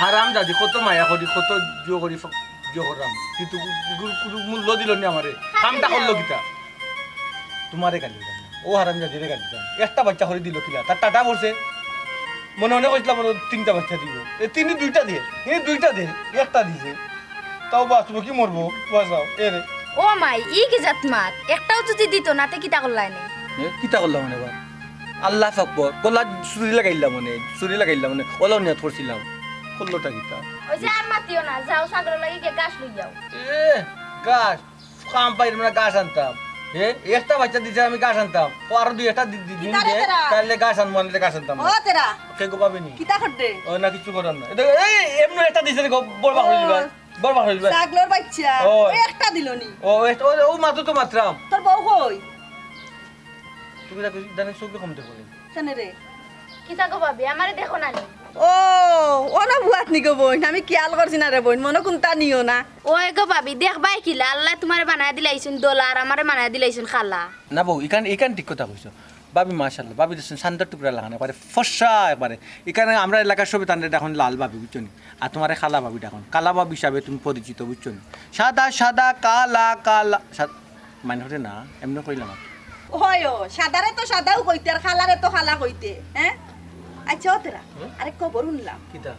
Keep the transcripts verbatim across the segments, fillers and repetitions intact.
হারাম জাদি, কত মায়া করি, কত জোর করি, ফ-, জোর করলাম, কিন্তু ইগুর কুনু মূল্য দিলো নি আমারে। কামটা করলো কিতা? তুমারে গালি দিতাম না, অউ হারাম জাদিরে গালি দিতাম। একটা বাইচ্চা করি দিলো কিলা? তার টাটা পড়ছে, মনে মনে কইছলাম মনে অয় তিনটা বাইচ্চা দিবো, এ তিন দুইটা দে, এ দুইটা দে, একটা দিছে। তাও বাঁচবো কি মরবো? বাঁচাও, এ রে। ও মাই, ই কি জাত মাত? একটাও যুদি দিতো না, তে কিতা করলায় নে? এ, কিতা করলাম মানে এবার? আল্লাহ আকবর, গলাত ছুরি লাগাইলাম মানে, ছুরি লাগাইলাম মানে, অলাউ নিয়ত করছিলাম। করলোটা কিতা? ওই যে আর মাতিও না, যাও ছাগলর লাগি গিয়া ঘাস লই যাও। এ, ঘাস? কাম পাইরাম না, ঘাস আনতাম। এ, একটা বাইচ্চা দিছে আমি ঘাস আনতাম। ও আরো দুই একটা দি-, দি-, দিন কিতা রে দে, তেরা? তাইলে ঘাস আনমু, আনলে ঘাস আনতাম না। ও তেরা। কে গো পাবিনি? কিতা করতে? ও না, কিচ্ছু করার না। এ দেখ, এই এমনে একটা দিছে রে গো, বড় বাপ হইল ভাই। ও। বড় বাপ হইল ভাই। ছাগলর বাইচ্চা। ও। ওই একটা দিল নি। ও, একটা, ও, ও মাত্র তো মাতরাম। তোর বউ কই? তুমি দেখো, ইদানিং চোখে কম দেখো নি। কেনে রে? কিতা গো ভাবি, আমারে দেখো না নি? ও, অনো বুয়াত নি গো বইন, আমি খিয়াল করছি না রে বইন, মনো কুন্তা নিও না। ওই গো ভাবি, দেখবায় কিলা, আল্লায় তুমারে বানাইয়া দিলাইছইন দলা আর আমারে বানাইয়া দিলাইছইন কালা। না বউ, ইখান, ইখান ঠিক কথা কইছো। ভাবি মাশাআল্লাহ, ভাবি দেখছইন চান্দর টুকরা লাখান, একবারে ফর্সা একবারে। ইখানে আমরার এলাকার সবে তানরে ডাকইন লাল ভাবি, বুঝছো নি? আর তুমারে কালা ভাবি ডাকইন। কালা ভাবি হিসাবে তুমি পরিচিত, বুঝছো নি? সাদা সাদা কালা কালা, সাদ-, মানে হরে না, এমনে কইলাম আর কি। হয় ও, সাদারে তো সাদাউ কইতে আর কালারে তো কালা কইতে, হ্যাঁ? আচ্ছা, ও তেরা, হুম? আরেক খবর হুনলাম। কিতা?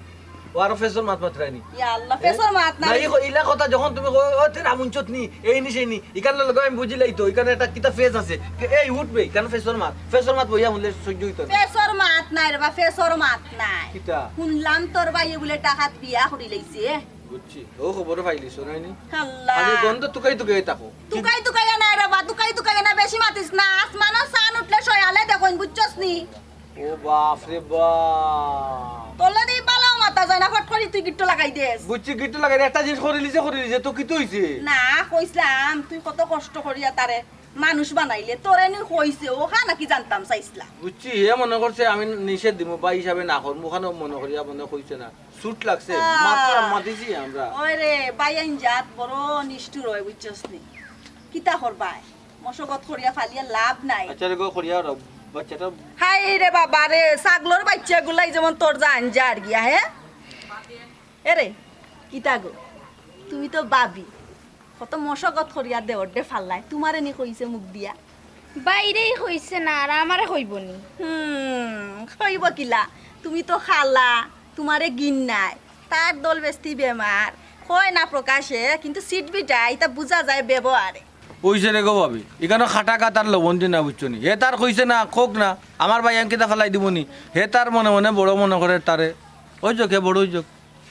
ও আরো ফেসর মাত মাতরায়নি। ইয়া আল্লাহ, এ? ফেসর মাত না। না, ই ক-, ইলা কথা যখন তুমি কও, "ও, তে রামুঞ্চত নি, এই নি, সেই নি", ইখান লগে আমি বুঝিলাই তো, ইখানে একটা কিতা ফেস আছে। কে, এই উঠবে, ইখান ফেসর মাত। ফেসর মাত বইয়া হুনলে সহ্য অইতো না। ফেসর মাত নায় রে বা, ফেসর মাত নায়। কিতা? হুনলাম তোর ভাইয়ে বুলে ডাকাত বিয়া করি লাইছে। বুঝছি। ও খবরও পাইলিছো, নায় নি? আল্লাহ। খালি গন্ধ তুকাই তুকাই থাকো। তুকাই তুকাইয়া নায় রে বা, তুকাই তুকাইয়া না, বেশি মাতিস না। আসমানো চান উঠলে শয়ালে দেখইন, বুঝছস নি? ও বাপ রে বাপ। তোর লগে বালাও মাতা যায় না, ফট করি তুই গিট্টু লাগাই দেস। বুঝছি, গিট্টু লাগাই দে। একটা জিনিস করিলিছে, করিলিছে, তো কিতা অইছে? না, কইছলাম, তুই কত কষ্ট করিয়া তারে মানুষ বানাইলে, তোরে নি কইছে, ও খা নাকি জানতাম চাইছলাম। বুঝছি, হে মনে করছে আমি নিষেধ দিমু, ভাই হিসাবে না করমু, ওখানে মনে করিয়া মনে কইছে না। চুট লাগছে, আহ। মাতলাম, মাতিছি আমরা। ওই রে, ভাইয়াইন জাত বড় নিষ্ঠুর অয়, বুঝছস নি? কিতা করবায়? মশগত করিয়া ফালিয়া লাভ নাই। আচ্ছা রে গো, করিয়া রাও, বাচ্চাটা। হায় রে বাবা রে, ছাগলর বাইচ্চাগুলাই যেমন তোর জান যার গিয়া, হে? এরে, কিতা গো? তুমি তো ভাবি, কত মশগত করিয়া দেওররে ফাল্লায়, তুমারে নি কইছে মুখ দিয়া? ভাইরেই কইছে না, আর আমারে কইবো নি? হুম, কইবো কিলা? তুমি তো কালা, তুমারে ঘিন্নায়। তার দল বেস্তি বেমার, কয় না প্রকাশে, কিন্তু সিটবিটায়, ইতা বুঝা যায় ব্যবহারে। অইছে রে গো ভাবি, ইখানো খাটা কাতার লবণ দি না, বুঝছো নি? হে তার কইছে না, কউক না, আমার ভাইয়াইন কিতা ফালাই দিবো নি? হে তার মনে মনে বড় মনে করের তারে। অই যাউক, হে বড় অই যাউক,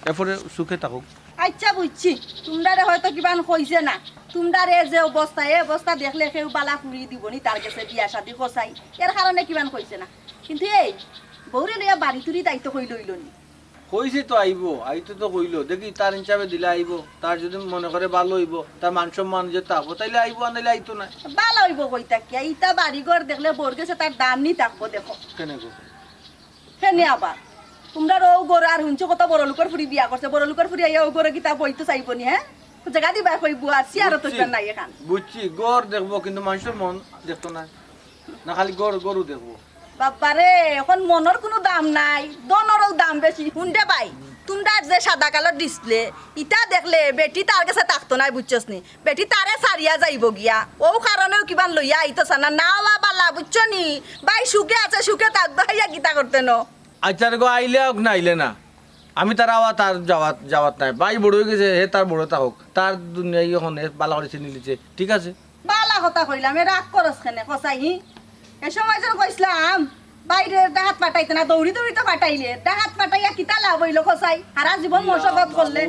এরপরে সুখে থাকউক। আচ্ছা, বুঝছি, তুমরারে হয়তো কিবান কইছে না, তুমরারে যে অবস্থা, এ অবস্থা দেখলে কেউ বালা ফুরি দিবো নি তার গেছে বিয়া শাদি কছাই, এর কারণে কিবান কইছে না। কিন্তু এই বউরে লইয়া বাড়ি তুরি দায়িত্ব কই লইল নি? কইছে তো আইবো, আইতো তো কইলো। দেখি তার হিসাবে দিলে আইবো, তার যদি মনে করে ভালো অইবো, তার মান সম্মান যদি থাকবো, তাইলে আইবো, আর নাইলে আইতো না। ভালো অইবো কইতা কিয়া? ইতা বাড়ি ঘর দেখলে বউর গেছে তার দাম নি থাকবো, দেখো। কেনে গো? কেনে আবার? তুমরার অউ ঘর আর হুনছো কত বড় লোকর ফুরি বিয়া করছে, বড় লোকর ফুরি আইয়া অউ ঘরো কিতা বইতো চাইবো নি, হ্যাঁ? জাগা দিবা কইবো আর চেয়ারও তো বুঝছি, নাই এখান। বুঝছি, ঘর দেখবো কিন্তু মানষর মন দেখতো না। না খালি ঘর, ঘরও দেখবো। বাবারে, অখন মনর কুনু দাম নাই, ধনরও দাম বেশি। হুন রে ভাই, তুমরার যে সাদা কালো ডিসপ্লে, ইতা দেখলে বেটি তার গেছে থাকতো নায়, বুঝছস নি? বেটি তারে ছাড়িয়া যাইবো গিয়া। অউ কারণেও কিবান লইয়া আইতো চায় না, না অওয়া বালা, বুঝছো নি? ভাই সুখে আছে, সুখে থাক, ভাইয়া কিতা করতে ন? আচ্ছা রে গো, আইলে আউক না আইলে না, আমি তার আওয়া তার যাওয়াত, যাওয়াত নাই। ভাই বড় অই গেছে, হে তার বড় থাকউক, তার দুনিয়াই অখন হে বালা করি চিনিলিছে, ঠিক আছে? বালা কথা কইলাম, এ রাগ করস কেনে, কছাই হি? এ সময় যেন কইছলাম, বাইরে ডাকাত পাঠাইতে না, দৌড়ি দৌড়ি তো পাঠাইলে, ডাকাত পাঠাইয়া কিতা লাভ অইলো, কছাই? হারা জীবন মশগত করলে।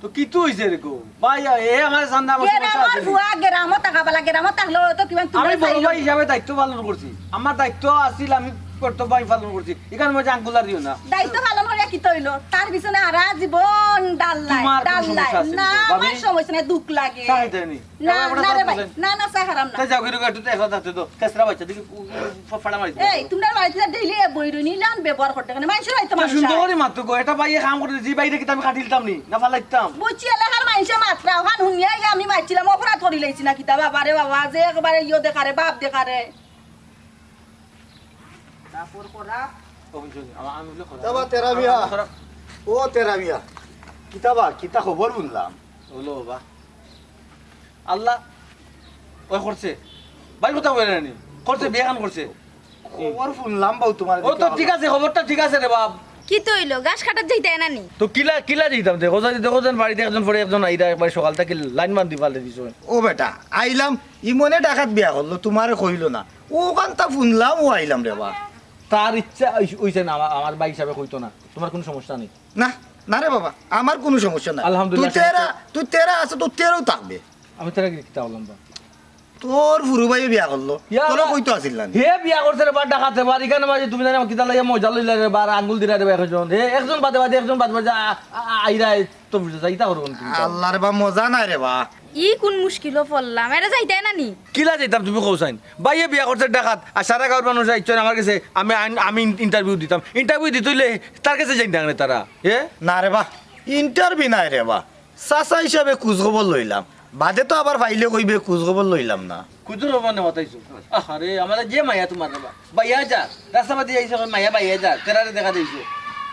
তো কিতা অইছে রে গো? ভাই, এ আমার সামনে আমার সমস্যা গেরামর আছে নি? ফুয়া, গেরামো থাকা বালা, গেরামো থাকলে অইতো কিবান আমি তুমরা বড় চাইলো। ভাই হিসাবে দায়িত্ব পালন করছি, আমার দায়িত্ব আছিল, আমি কর্তব্য আমি পালন করছি, ইখান মাঝে আঙ্গুল দিও না। দায়িত্ব পালন করিয়া কিতা অইলো? তার পিছনে হারা জীবন ডাল্লাই, তোমার কোনো ডাল্লাই। সমস্যা আছে নি না, গো, ভাবি? আমার সমস্যা নাই, দুখ লাগে। চাই দেয়নি। না, এবার না রে ভাই, না, না, চা হারাম না। তাই যাও, গিরো একটু তো একলা থাকতে দাও। কেসরা বাচ্চা দেখি, উ, উ, ফ-, ফাড়া মারি দিবে। এই, তুমরার বাড়িত daily এ বই রইনি, ইলান ব্যবহার করতে কেনে? মানষর বাড়িত তো মানুষ সুন্দর আয়। করি মাতো গো, এটা ভাইয়ে কাম করে দিছি, ভাইরে কিতা আমি খাটিলতাম নি, না ফালাইতাম? বুঝছি, এলাকার মানষে মাতরা, অখান হুনিয়া গিয়া আমি মাতছিলাম, অপরাধ করি লাইছি না কিতা, বাবা রে বাবা, যে একবারে ইয়ো দেখারে, বাপ দেখারে। তারপর করা। ও, বুঝছো নি? আমা-, আমি বলে করা। যাবা তেরা মিয়া। করা। ও তেরা মিয়া, কিতা বা, কিতা খবর হুনলাম? ওলো বাবা, আল্লাহ, ওই করছে, ভাইর কথা কইরা নি, করছে, বিয়া খান করছে। খবর হুনলাম বাউ তুমার ও তো দিকে। ঠিক আছে, খবরটা ঠিক আছে রে বাপ। কিতা অইলো? ঘাস কাটাত যাইতায় না নি? তো কিলা, কিলা যাইতাম? দেখো যদি, দেখো যেন বাড়িত একজন পরে একজন আইরা, একবারে সকাল থাকি লাইন বান্ধি ফালাই দিছো। ও বেটা, আইলাম, ইমনে ডাকাত বিয়া করলো, তুমারে কইলো না। অখানতা হুনলাম, অউ আইলাম রে বা। তার ইচ্ছা অইছে, অইছে না, আমার, আমার ভাই হিসাবে কইতো না। তুমার কুনু সমস্যা নাই। না, না রে বাবা, আমার কুনু সমস্যা নাই। আলহামদুলিল্লাহ, তুই তেরা, সমস্যা তুই তেরা আছো, তুই তেরাউ থাকবে। আমি তেরা কিতা করলাম বা? তোর ফুরু ভাইয়ে বিয়া করলো, ইয়া তোরও আল্লাহ। কইতো আছিল না নি? হে বিয়া করছে রে বা, ডাকাতে বা, ইখানে মাঝে তুমি জানো কিতা লাগিয়া মজা লইলা রে বা, আর আঙ্গুল দিলা রে বা একজন। হে একজন বাদে বাদে, একজন বাদে বাদে আ-, আ-, আ-, আইরা তো বুঝে যাই, ইতা করবো না তুমি তো। আল্লাহ রে বা, মজা নাই রে বা। ই কুন মুশকিলো পড়লাম, এরা যাইতায় না নি? কিলা যাইতাম তুমি কও চাইন? ভাইয়ে বিয়া করছে ডাকাত, আর সারা গাঁওর মানুষ আইছইন আমার গেছে, আমি আইন-, আমি ইন-, ইন্টারভিউ দিতাম। ইন্টারভিউ দিতে অইলে তার গেছে যাইন না কেনে তারা, হে? না রে বা, ইন্টারভিউ নায় রে বা। চাচা হিসাবে খুজ খবর লইলাম, বাদে তো আবার পাইলে কইবে খুজ খবর লইলাম না। খুজুর হবা না মাতাইছো। আহারে, আমার যে মায়া তুমার রে বা। বাইয়া যা, রাস্তা বাদি আইছো, মায়া বাইয়া যা, তেরারে দেখা দিছো।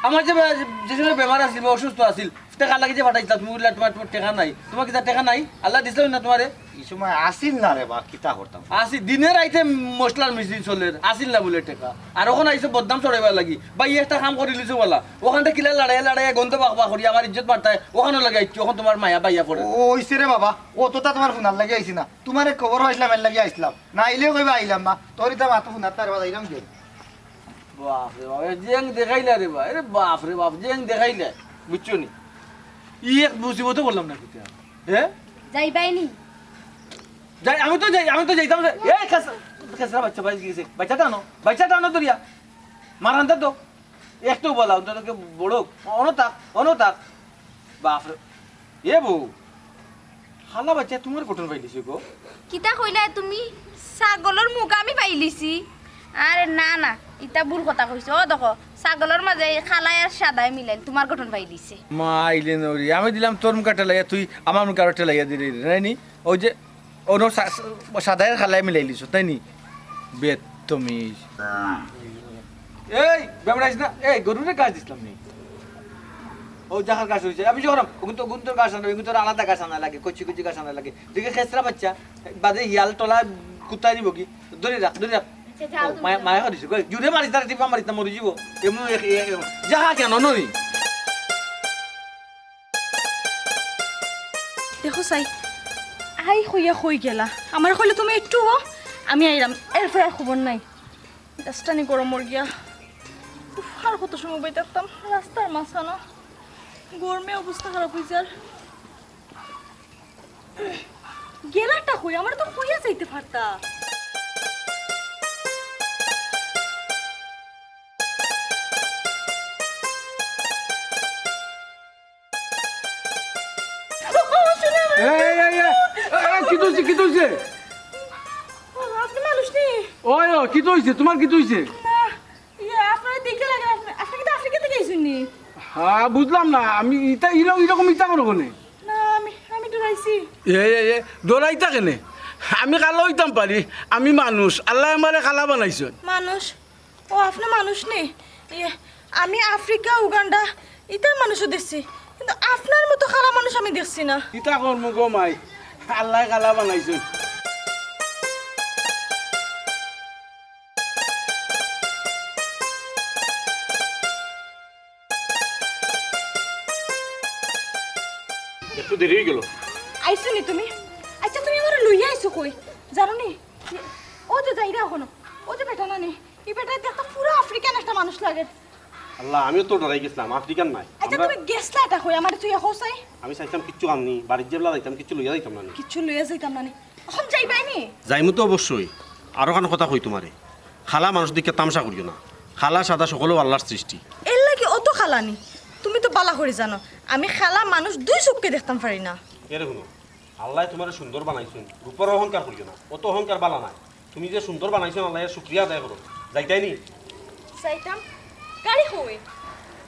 আমার যে বা-, যে সময় বেমার আছিল বা অসুস্থ আছিল, টেকা লাগি যে ফাটাইছিলা, তুমি বললা তুমার, তুমার টেকা নাই। তুমার কিতা টেকা নাই? আল্লায় দিছইন না তুমারে? ই সময় আছিল না রে বা, কিতা করতাম? আছিল, দিনে রাইতে মশলার মিছিল চলের, আছিল না বুলে টেকা। আর অখন আইছো বদনাম ছড়াইবার লাগি। ভাই একটা কাম করিলিছো বালা, অখানটা কিলা লড়াইয়া লড়াইয়া গন্ধ বাক বাক করি আমার ইজ্জত মারতায়, অখানর লাগি আইছি, অখন তুমার মায়া বাইয়া পড়ে। ও, অইছে রে বাবা, অততা তুমার হুনার লাগি আইছি না, তুমারে খবর পাইছিলাম এর লাগি আইছিলাম, না আইলেও কইবা আইলাম না, তোর ইতা মাত হুনার তার বাজাইলাম যে। বাপ রে বাপ, এ জেং দেখাইলা রে বা, এরে বাপ রে বাপ, জেং দেখাইলা, বুঝছো নি? ই এক মুসিবতে বললাম না কিতা, হে? যাইবায় নি? যাই, আমি তো যাই, আমি তো যাইতাম রে। এই খেস-, খেসরা বাচ্চা বাইরে গেছে, বাচ্চাটা আনো, বাচ্চাটা আনো ধরিয়া, মারান তো। একটু বলা, অন্তত কে বড়, অনো থাক, অনো থাক। বাপ রে, এ বউ, খালা বাচ্চা তুমার গঠন পাইলিছে গো। কিতা কইলায় তুমি? ছাগলর মুখ আমি পাইলিছি? আরে না, না, ইতা ভুল কথা কইছো। ও দেখো, ছাগলর মাঝে এই খালায় আর সাদায় মিলাইল, তুমার গঠন পাইলিছে। মাইলে নরি, আমি দিলাম তোর মুখা ঠেলাইয়া, তুই আমার মুখা আরো ঠেলাইয়া দিলি রে, নাই নি? ওই যে, অনো সা-, সা-, সাদায় আর খালায় মিলাইলিছো, তাই নি? বেত্তমিজ। এই, বেবড়াইস না। এই, গরুরে ঘাস দিছলাম নি? ও জাগার ঘাস অইছে। আমি যখন অগুন তো, অগুন তো ঘাস আনা, অগুন তো আলাদা ঘাস আনা লাগে, কচি কচি ঘাস আনা লাগে। দেখি খেসরা বাচ্চা, বাদে হিয়াল টলা কুত্তায় নিবো কি? ধরি রাখ, ধরি রাখ। আচ্ছা, যাও ও, তুমি মায়া, যাও। মায়া করিস, কই, জুরে মারিস, তারে টিপা মারিস না, মরি যাইবো। এমন এক, এ, এ, যা খা কেন, ননি? দেখো চাই, আই কইয়া কই গেলা? আমারে কইলে তুমি একটু ও, আমি আইলাম, এরপর আর খবর নাই। রাস্তানি গরম মর গিয়া। উফ, আর কত সময় বই থাকতাম রাস্তার মাঝখানো? গরমে অবস্থা খারাপ অই যার। গেলাটা কই? আমারে তো কইয়া যাইতে পারতা। এই, এই, এই, এই, এই, কিতা অইছে, কিতা অইছে? ও, আপনি মানুষ নি? ওই, ও, কিতা অইছে? তুমার কিতা অইছে? না, ইয়ে, আপনারে দেখে লাগে, আপনি, আপনি কিন্তু আফ্রিকা থাকি আইছইন নি? হ্যাঁ, বুঝলাম না, আমি ইতা, ইরকম, ইরকম ইতা করো কেনে? না, আমি, আমি ডরাইছি। এ, এ, এ, ডরাইতা কেনে? আমি কালা অইতাম পারি, আমি মানুষ, আল্লায় আমারে কালা বানাইছইন। মানুষ? ও, আপনি মানুষ নি? ইয়ে, আমি আফ্রিকা, উগান্ডা, ইতার মানুষও দেখছি, কিন্তু আপনার মতো কালা মানুষ আমি দেখছি না। ইতা করমু গো মাই, আল্লায় কালা বানাইছইন। একটু দেরি অই গেল। আইছো নি তুমি? আচ্ছা, তুমি আমারে লইয়া আইছো কই? জানো নি? ও যে যাইরা অখনো, ও যে বেটা না নি, ই বেটা দেখতে পুরা আফ্রিকান একটা মানুষ লাগে। আল্লাহ, আমিও তো ডরাই গেছিলাম, আফ্রিকান নায়। আচ্ছা, আমরা তুমি গেছলা এটা কই? আমারে তুই এখন চাই। আমি চাইতাম কিচ্ছু আননি, বাড়ির যেবলা যাইতাম, কিচ্ছু লইয়া যাইতাম না নি। কিচ্ছু লইয়া যাইতাম না নি। এখন যাইবায় নি? যাইমু তো অবশ্যই। আরো খান কথা কই তুমারে, খালা মানুষ দেখিয়া তামশা করিও না। খালা সাদা সকলেও আল্লাহর সৃষ্টি। এর লাগি অত খালা নি? তুমি তো বালা করি জানো, আমি খালা মানুষ দুই চোখকে দেখতাম পারি না। এরে হুনো, আল্লায় তুমারে সুন্দর বানাইছইন, রূপর অহংকার করিও না, অত অহংকার বালা নায়। তুমি যে সুন্দর বানাইছইন আল্লায়, এর শুকরিয়া আদায় করো। যাইতায় নি? যাইতাম। গাড়ি কই?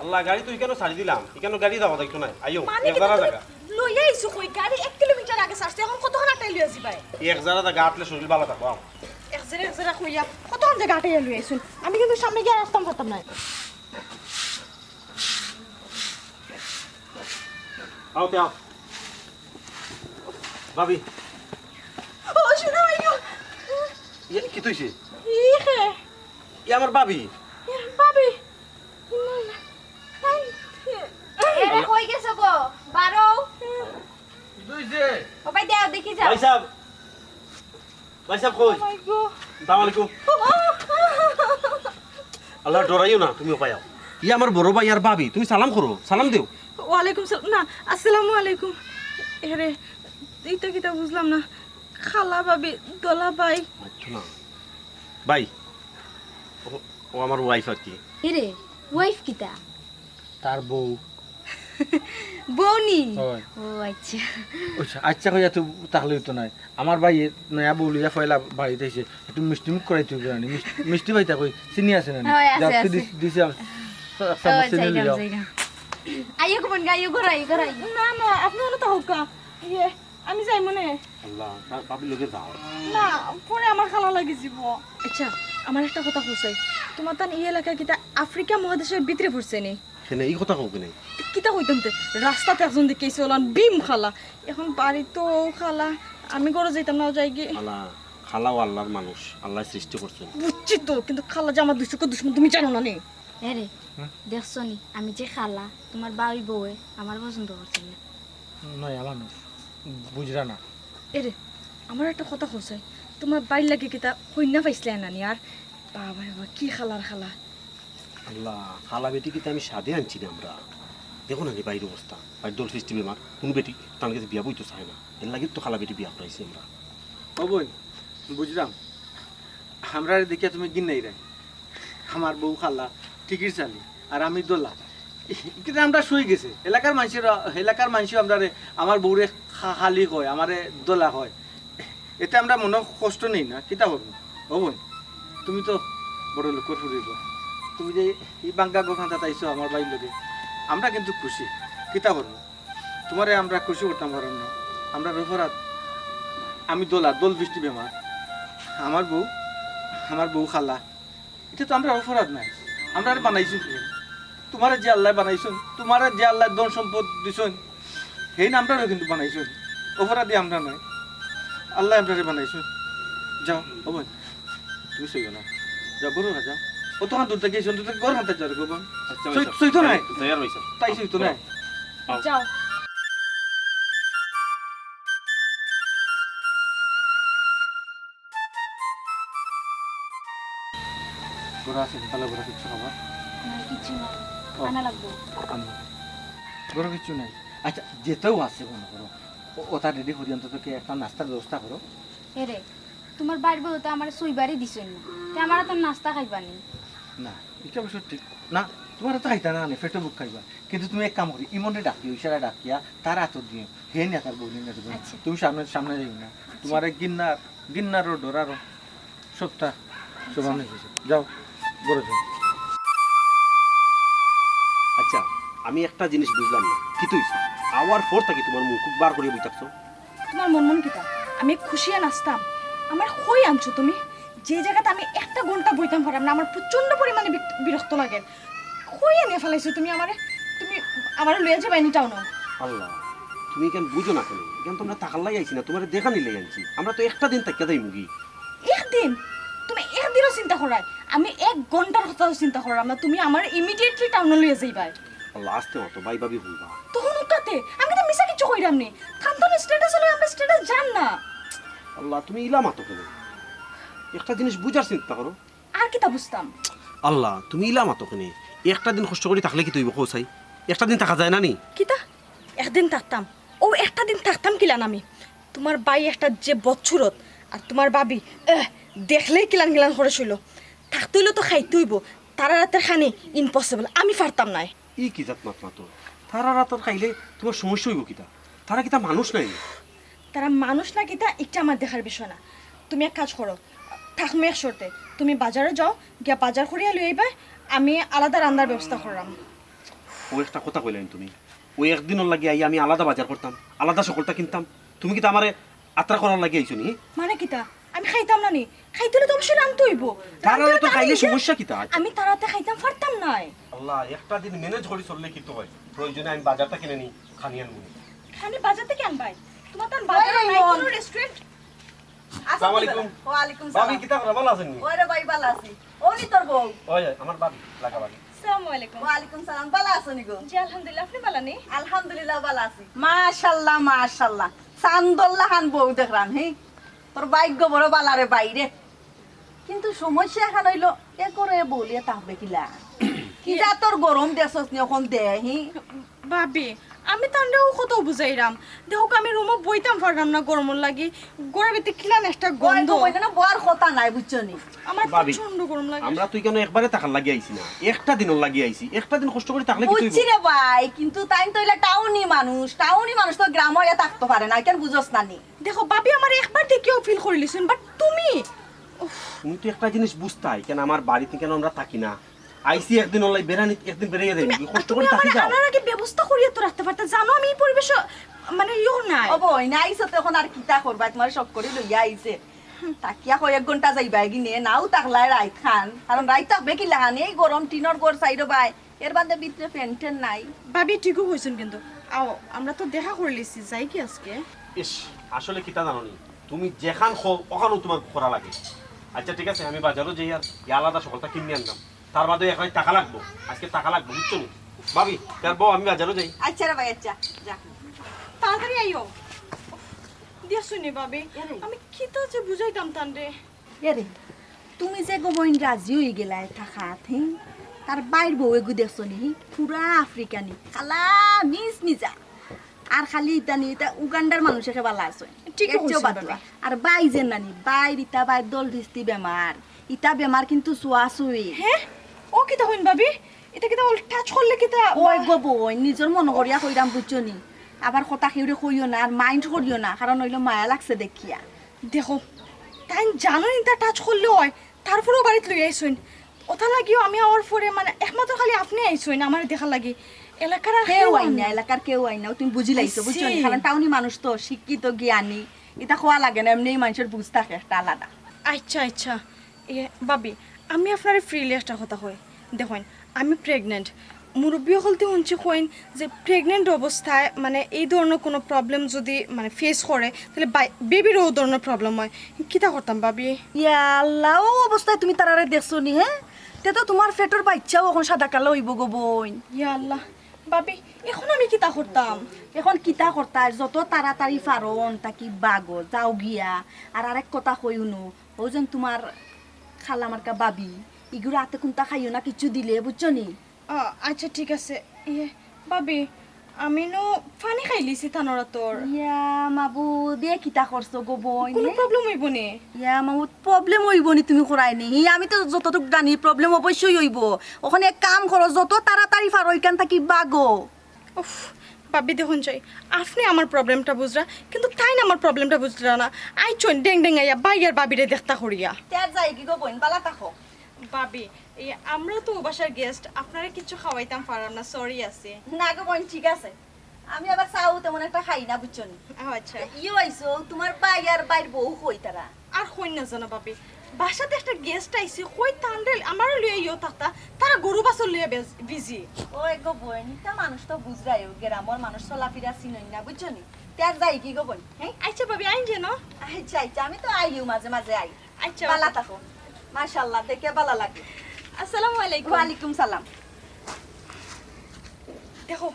আল্লাহ, গাড়ি তো ইখানো ছাড়ি দিলাম, ইখানো গাড়ি যাওয়া যাইতো নায়। আইও, মানে এক কি জারা তুমি জাগা। লইয়া আইছো কই? গাড়ি এক কিলোমিটার আগে ছাড়ছি, এখন কতক্ষণ আটাই লইয়া যাইবায়? এক জারা জাগা আটলে শরীর বালা থাকবো, আও। এক জারা, এক জারা কইয়া কতক্ষণ জাগা আটাইয়া লইয়া আইছইন? আমি কিন্তু সামনে গিয়া রাখতাম পারতাম না। আও তে আও। ভাবি। ও, শুনো, আইও। ইয়ে, কিতা অইছে? ই কে? ই আমার ভাবি। ভাবি। তাই, এরে, কই গেছো গো? বারো। কিতা অইছে? ও ভাই, দেও, দেখি যাও। ভাই সাহেব। ভাই সাহেব কই? ও মাই গো। আসসালামু আলাইকুম। আল্লাহ, ডরাইও না, তুমি উপায় আও। ই আমার বড় ভাই আর ভাবি, তুমি সালাম করো, সালাম দেও। ওয়ালাইকুম সালাম, না, আসসালামু আলাইকুম। এরে, ইটা কিতা বুঝলাম না। খালা ভাবি, দোলা ভাই। মাততো না। ভাই, ও, ও আমার ওয়াইফ আর কি। এরে, ওয়াইফ কিতা? তার বউ। বউ নি? অয়। ও আচ্ছা। আচ্ছা, আচ্ছা কইয়া তো তাহলে তো নাই। আমার ভাই নয়া বউ লইয়া পয়লা বাড়িত আইছে, একটু মিষ্টি মুখ করাইতে অইবো না নি? মিষ্টি, মিষ্টি ভাইটা কই? চিনি আছে না নি? অয়, আছে, যাও, আছে। দিছি, দিছি, আম-, সা-, ও, সামনে চিনি যাইরাম, লইয়া। যাইরাম। আইও, কুমন গা, আইও, ঘর আইও, ঘর আইও। না, না, আপনে অনো থাকউক্কা। ইয়ে, আমি যাইমু নে। আল্লাহ, তা ভাবির লগে যাও। না, পরে আমার খালা লাগি যিবো। আচ্ছা, আমার একটা কথা কও চাই, তুমার তান ই এলাকা কিতা আফ্রিকা মহাদেশর ভিতরে পড়ছে নি? কেনে, ই কথা কও কেনে? কিতা কইতাম তে, রাস্তাত একজন দেখিয়াছি, অলান ভীম খালা। এখন বাড়িত তো অউ খালা, আমি ঘরো যাইতাম না, যাইগি। খালা, খালাও আল্লার মানুষ, আল্লায় সৃষ্টি করছইন। বুঝছি তো, কিন্তু খালা যে আমার দুই চক্ষুর দুশমন, তুমি জানো না নি? এরে, হুম? দেখছো নি, আমি যে খালা, তুমার ভাই বউয়ে আমারে পছন্দ করছে না। নয়া মানুষ, বুঝরা না। এরে, আমার একটা কথা কও চাই, তুমার ভাইর লাগি কিতা কইন্যা পাইছলায় না নি? আর বাবা রে বাবা, কি খালার খালা। আল্লাহ, খালা বেটি কিতা আমি সাধে আনছি নি আমরা? দেখো না নি ভাইর অবস্থা, ভাইর দল ফিস্টি বেমার, কুনু বেটি তান গেছে বিয়া বইতো চায় না, এরলাগি তো খালা বেটি বিয়া করাইছি আমরা। ও বইন, বুঝরাম, আমরারে দেখিয়া তুমি ঘিন্নাইরায়। আমার বউ খালা, টিকির চালি, আর আমি দোলা। কিন্তু আমরা সই গেছে। এলাকার মানষে, এলাকার মানষে আমরারে, আমার বউরে খা-, খালি কয়, আমারে দোলা কয়। এতে আমরা মনো কষ্ট নেই না, কিতা করমু? ও বইন, তুমি তো বড় লোকর ফুরি গো। তুমি যে ই ভাঙ্গা ঘর খান্দাত আইছো আমার ভাইর লগে, আমরা কিন্তু খুশি। কিতা করমু? তুমারে আমরা খুশি করতাম পাররাম না। আমরার অপরাধ, আমি দোলা, দল ফিস্টি বেমার। আমার বউ, আমার বউ খালা। ইটা তো আমরার অপরাধ নায়। আমরারে বানাইছইন কে? তুমারে যে আল্লায় বানাইছইন, তুমারে যে আল্লায় ধন সম্পদ দিছইন, হেইন আমরারেও কিন্তু বানাইছইন। অপরাধী আমরা নায়, আল্লায় আমরারে বানাইছইন। যাও, ও বইন, তুমি সইও না। যাও, ঘরো যাও। অতখান দূর থাকি আইছো, অন্তত ঘর খান্দাত যাও রে গো বইন। আচ্ছা, সই-, ভাইসাব। সইতো নায়। যাইয়ার ভাইসাব। তাই সইতো নায়। আও। যাও। ঘরো আছে নি? ভালা ঘরো কিচ্ছু খাবার? না, কিচ্ছু নাই। ও। আনা লাগবো। আনো। ঘরো কিচ্ছু নাই? আচ্ছা, যেতাউ আছে মনো করো, ও, অতা রেডি করি অন্তত কি একটা নাস্তার ব্যবস্থা করো। এরে, তুমার ভাইর বউয়ে তো আমারে সইবারই দিছইন না। তে আমার তো নাস্তা খাইবা নি? না, ইটা অবশ্য ঠিক না। তুমারে তো খাইতা না নি, পেটো ভুক খাইবা। কিন্তু তুমি এক কাম করি, ইমনরে ডাকিও, ইশারা ডাকিয়া, তার আতো দিও। হে নিয়া তার বউ নিয়া তুমি। আচ্ছা। তুমি সামনে, সামনে যাইও না। আচ্ছা। তুমারে ঘিন্নার, ঘিন্নারও ডরারও সবটা সমান অই গেছে। যাও, ঘরো যাও। আচ্ছা, আমি একটা জিনিস বুঝলাম না। কিতা অইছে? আওয়ার পর থাকি তুমার মুখ বার করিয়া বই থাকছো। তুমার মন মন কিতা? আমি খুশিয়ে নাচতাম। আমারে কই আনছো তুমি? যে জাগাত আমি একটা ঘন্টা বইতাম পাররাম না, আমার প্রচন্ড পরিমাণে বিক-, বিরক্ত লাগে। কই আনিয়া ফালাইছো তুমি আমারে? তুমি আমারে লইয়া যাইবায় নি টাউনো? আল্লাহ, তুমি ইখান বুঝো না কেনে? ইখান তো আমরা থাকার লাগি আইছি না, তুমারে দেখানির লাগি আনছি। আমরা তো একটা দিন থাকিয়া যাইমুগি। একদিন? তুমি একদিনও চিন্তা কররায়? আমি এক ঘন্টার কথাও চিন্তা কররাম না, তুমি আমারে immediately টাউনো লইয়া যাইবায়। আল্লাহ, আস্তে মাতো, ভাই ভাবি হুনবা। তো হুনুক কাতে, আমি তো মিছা কিচ্ছু কইরাম নি। খানদানি status অইলে আমরা status জান না। আল্লাহ, তুমি ইলা মাতো কেনে? একটা জিনিস বুঝার চিন্তা করো। আর কিতা বুঝতাম? আল্লাহ, তুমি ইলা মাতো কেনে? একটা দিন কষ্ট করি থাকলে কিতা অইবো কও চাই? একটা দিন থাকা যায় না নি? কিতা? একদিন থাকতাম? অউ একটা দিন থাকতাম কিলান আমি? তুমার ভাই একটা যে বদসুরত, আর তুমার ভাবি, এহ, দেখলেই কিলান কিলান করে শইলো। থাকতে অইলে তো খাইতে অইবো, তারার আতর খানি impossible, আমি পারতাম নায়। ই কি জাত মাত মাতো? তারার আতর খাইলে তুমার সমস্যা অইবো কিতা? তারা কিতা মানুষ নায় নি? তারা মানুষ না কিতা, ইটা আমার দেখার বিষয় না। তুমি এক কাজ করো, থাকমু এক শর্তে। তুমি বাজারো যাও, গিয়া বাজার করিয়া লই আইবায়, আমি আলাদা রান্নার ব্যবস্থা কররাম। অউ একটা কথা কইলায় নি তুমি, অউ একদিনর লাগি আইয়া আমি আলাদা বাজার করতাম, আলাদা সকলতা কিনতাম, তুমি কিতা আমারে আত্রা করার লাগি আইছো নি? মানে কিতা? আমি খাইতাম না নি? খাইতে অইলে তো অবশ্যই রানতে অইবো। তারার আতো খাইলে সমস্যা কিতা? আমি তারার আতো খাইতাম পারতাম নায়। আল্লাহ, একটা দিন manage করি চললে কিতা অয়? প্রয়োজনে আমি বাজারটা কিনে নি, খানি আনমু নি। আপনি বাজার থেকে আনবাই? তোমার তো আর বাজারে ওই নাই মন। কোনো রেস্টুরেন্ট। আসসালামু আলাইকুম। ওয়ালাইকুম ভাবি, সালাম। কিতা খবর? ভালা আছইন নি? ওরে ভাই, ভালা আছি। ও নি তোর বউ? ওই, ওই, আমার ভাবি, লাগা ভাবি। আসসালামু আলাইকুম। ওয়ালাইকুম সালাম। ভালা আছো নি গো? জি, আলহামদুলিল্লাহ। আপনি ভালা নি? আলহামদুলিল্লাহ, ভালা আছি। মাশাআল্লাহ, মাশাআল্লাহ। চান্দর লাখান বউ দেখলাম, হি? তোর ভাগ্য বড় ভালা রে ভাই রে। কিন্তু সমস্যা এখান অইলো, এ করে বউলিয়ে থাকবে কিলা? কি জাতর গরম দেশস নি অখন দে, হি? ভাবি, আমি তানরে অউ কথা বুঝাইরাম। দেখউক্কা, আমি রুমো বইতাম পাররাম না গরমর লাগি। ঘরর ভিতরে কিলান একটা গন্ধ। ওই তো, ওইখানে বওয়ার কথা নায়, বুঝছো নি? আমার ভাবি, প্রচন্ড গরম লাগে। আমরা তো ইখানো একবারে থাকার লাগি আইছি না, একটা দিনর লাগি আইছি। একটা দিন কষ্ট করি থাকলে কিতা অইবো? বুঝছি রে ভাই, কিন্তু তাইন তো অইলা টাউনি মানুষ, টাউনি মানুষ তো গ্রামো আইয়া থাকতো পারে না, ইখান বুঝস না নি? দেখো ভাবি, আমারে একবার দেখিয়াও ফিল করিলিছইন, but তুমি, উফ। তুমি তো একটা জিনিস বুঝতায়, কেন আমার বাড়িত কেন আমরা থাকি না, আইছি একদিন অনলাই বেড়ানি, একদিন বেড়াইয়া যাই, তুমি, কষ্ট তুমি করি থাকি আমার, যাও। আমার আগে ব্যবস্থা করিয়া তো রাখতে পারতা, জানো আমি এই পরিবেশে, মানে, ইয়েও নাই। ও বইন, আইছো তো অখন আর কিতা করবায়, তুমারে শখ করি লইয়া আইছে। থাকিয়া কয়েক ঘন্টা যাইবায় গি নে, নাও থাকলায় রাইত খান, কারণ রাইত থাকবে কিলাখান, এই গরম টিনর ঘর চাইরোবায়, এর বাদে ভিতরে ফ্যান ট্যান নাই। ভাবি ঠিকউ কইছইন কিন্তু। আও, আমরা তো দেখা করিলিছি, যাই কি আজকে? ইস, আসলে কিতা জানো নি, তুমি যেখান কও, অখানউ তুমার করা লাগে। আচ্ছা ঠিক আছে, আমি বাজারো যাই আর ইয়া আলাদা সকলতা কিনি আনতাম। তার বাদে এক রাইত থাকা লাগবো, আজকে থাকা লাগবো, বুঝছো নি? ভাবি, তার বউ আমি বাজারো যাই। আচ্ছা রে ভাই, আচ্ছা, যা। তাড়াতাড়ি আইও। দেখছো নি ভাবি, এরে। আমি কিতা যে বুঝাইতাম তানরে। এরে, তুমি যে গো বইন রাজি অইগেলায় থাকাত, হি? তার ভাইর বউ এগু দেখছো নি, হি? পুরা আফ্রিকানি, কালা মিস মিজা। আর খালি ইতা নি, ইতা উগান্ডার মানুষ একে বালা আছে। ঠিকউ কইছইন ভাবি। আর ভাই যে নানি, ভাইর ইতা ভাইর দল দিস্তি বেমার। ইতা বেমার কিন্তু ছোঁয়াছুঁই। হে? ও কিতা কইন ভাবি? ইতা কিতা অইল? টাচ করলে কিতা? ওই গো বইন, নিজর মনো করিয়া কইরাম বুঝছো নি? আবার কথা কেউরে কইও না, আর মাইন্ড করিও না, কারণ অইলো মায়া লাগছে দেখিয়া। দেখো, তাইন জানইন ইতা টাচ করলে অয়, তারপরেও বাড়িত লইয়া আইছইন। অতা লাগিও আমি আওয়ার পরে মানে একমাত্র খালি আপনে আইছইন আমারে দেখার লাগি। এলাকার আর কেউ কেউ আইন না, আইন না। এলাকার কেউ আইন না, তুমি বুঝিলাইছো, I see। বুঝছো নি? কারণ টাউনি মানুষ তো শিক্ষিত, জ্ঞানী, ইতা কওয়া লাগে না, এমনেউ মানষর বুঝ থাকে একটা আলাদা। আচ্ছা, আচ্ছা। এ, ভাবি, আমি আপনারে ফ্রিলি একটা কথা কই। দেখইন, আমি প্রেগন্যান্ট। মুরব্বি অকলতে হুনছি কইন যে প্রেগন্যান্ট অবস্থায় মানে এই ধরনর কুনু প্রবলেম যুদি মানে ফেস করে, তাইলে বাই-, বেবিরও অউ ধরনর প্রবলেম অয়। কিতা করতাম ভাবি? ইয়া আল্লাহ, অউ অবস্থায় তুমি তারারে দেখছো নি, হে? তে তো তুমার পেটর বাইচ্চাও অখন সাদা কালা অইবো গো বইন। ইয়া আল্লাহ, ভাবি, অখন আমি কিতা করতাম? অখন কিতা করতায়? যত তাড়াতাড়ি পারো অন থাকি বাগো, যাও গিয়া। আর আরেক কথা কই হুনো, অউ যেন তুমার খালা মার্কা ভাবি, ইগুর আতে কুন্তা খাইও না, কিচ্ছু দিলে, বুঝছো নি? আ, আচ্ছা, ঠিক আছে। ইয়ে, ভাবি, আমি নু পানি খাইলিছি তানর আতর। ইয়া মাবুদ, এ কিতা করছো গো বইন, কুনু হে? প্রবলেম অইবো নি? ইয়া মাবুদ, প্রবলেম অইবো নি তুমি করায় নি? হি, আমি তো যতটুক জানি প্রবলেম অবশ্যই অইবো। অখন এক কাম করো, যত তাড়াতাড়ি পারো ইখান থাকি বাগো। উফ, ভাবি দেখইন চাই, আপনে আমার প্রবলেমটা বুঝরা, কিন্তু তাইন আমার প্রবলেমটা বুঝরা না। আইছইন ডেং ডেং আইয়া ভাই আর ভাবিরে দেখতা করিয়া। তে আর যাই কি গো বইন, বালা থাকো। ভাবি, এই আমরাও তো অউ বাসার গেস্ট, আপনারে কিচ্ছু খাওয়াইতাম পাররাম না, সরি আছে। না গো বইন, ঠিক আছে। আমি আবার চাও তেমন একটা খাই না, বুঝছো নি? ও আচ্ছা। ইয়ো আইছো, তুমার ভাই আর ভাইর বউ কই তারা? আর কইন না জানো ভাবি, বাসাত একটা গেস্ট আইছে, কই তানরে আমারে লইয়া ইয়ো থাকতা, তারা গরু বাছুর লইয়া বেজ-, বিজি। ও গো বইন, ইতা মানুষ তো বুঝরায়, গ্রামর মানুষ চলাফিরা চিনইন না, বুঝছো নি? তে আর যাই কি গো বইন, হে? আচ্ছা ভাবি, আইন যেন। আচ্ছা, আচ্ছা, আমি তো আইও মাঝে মাঝে আই। আচ্ছা, বালা ওকে। থাকো। মাশাআল্লাহ, দেখে বালা লাগে। আসসালামু আলাইকুম। ওয়ালাইকুম সালাম। দেখো,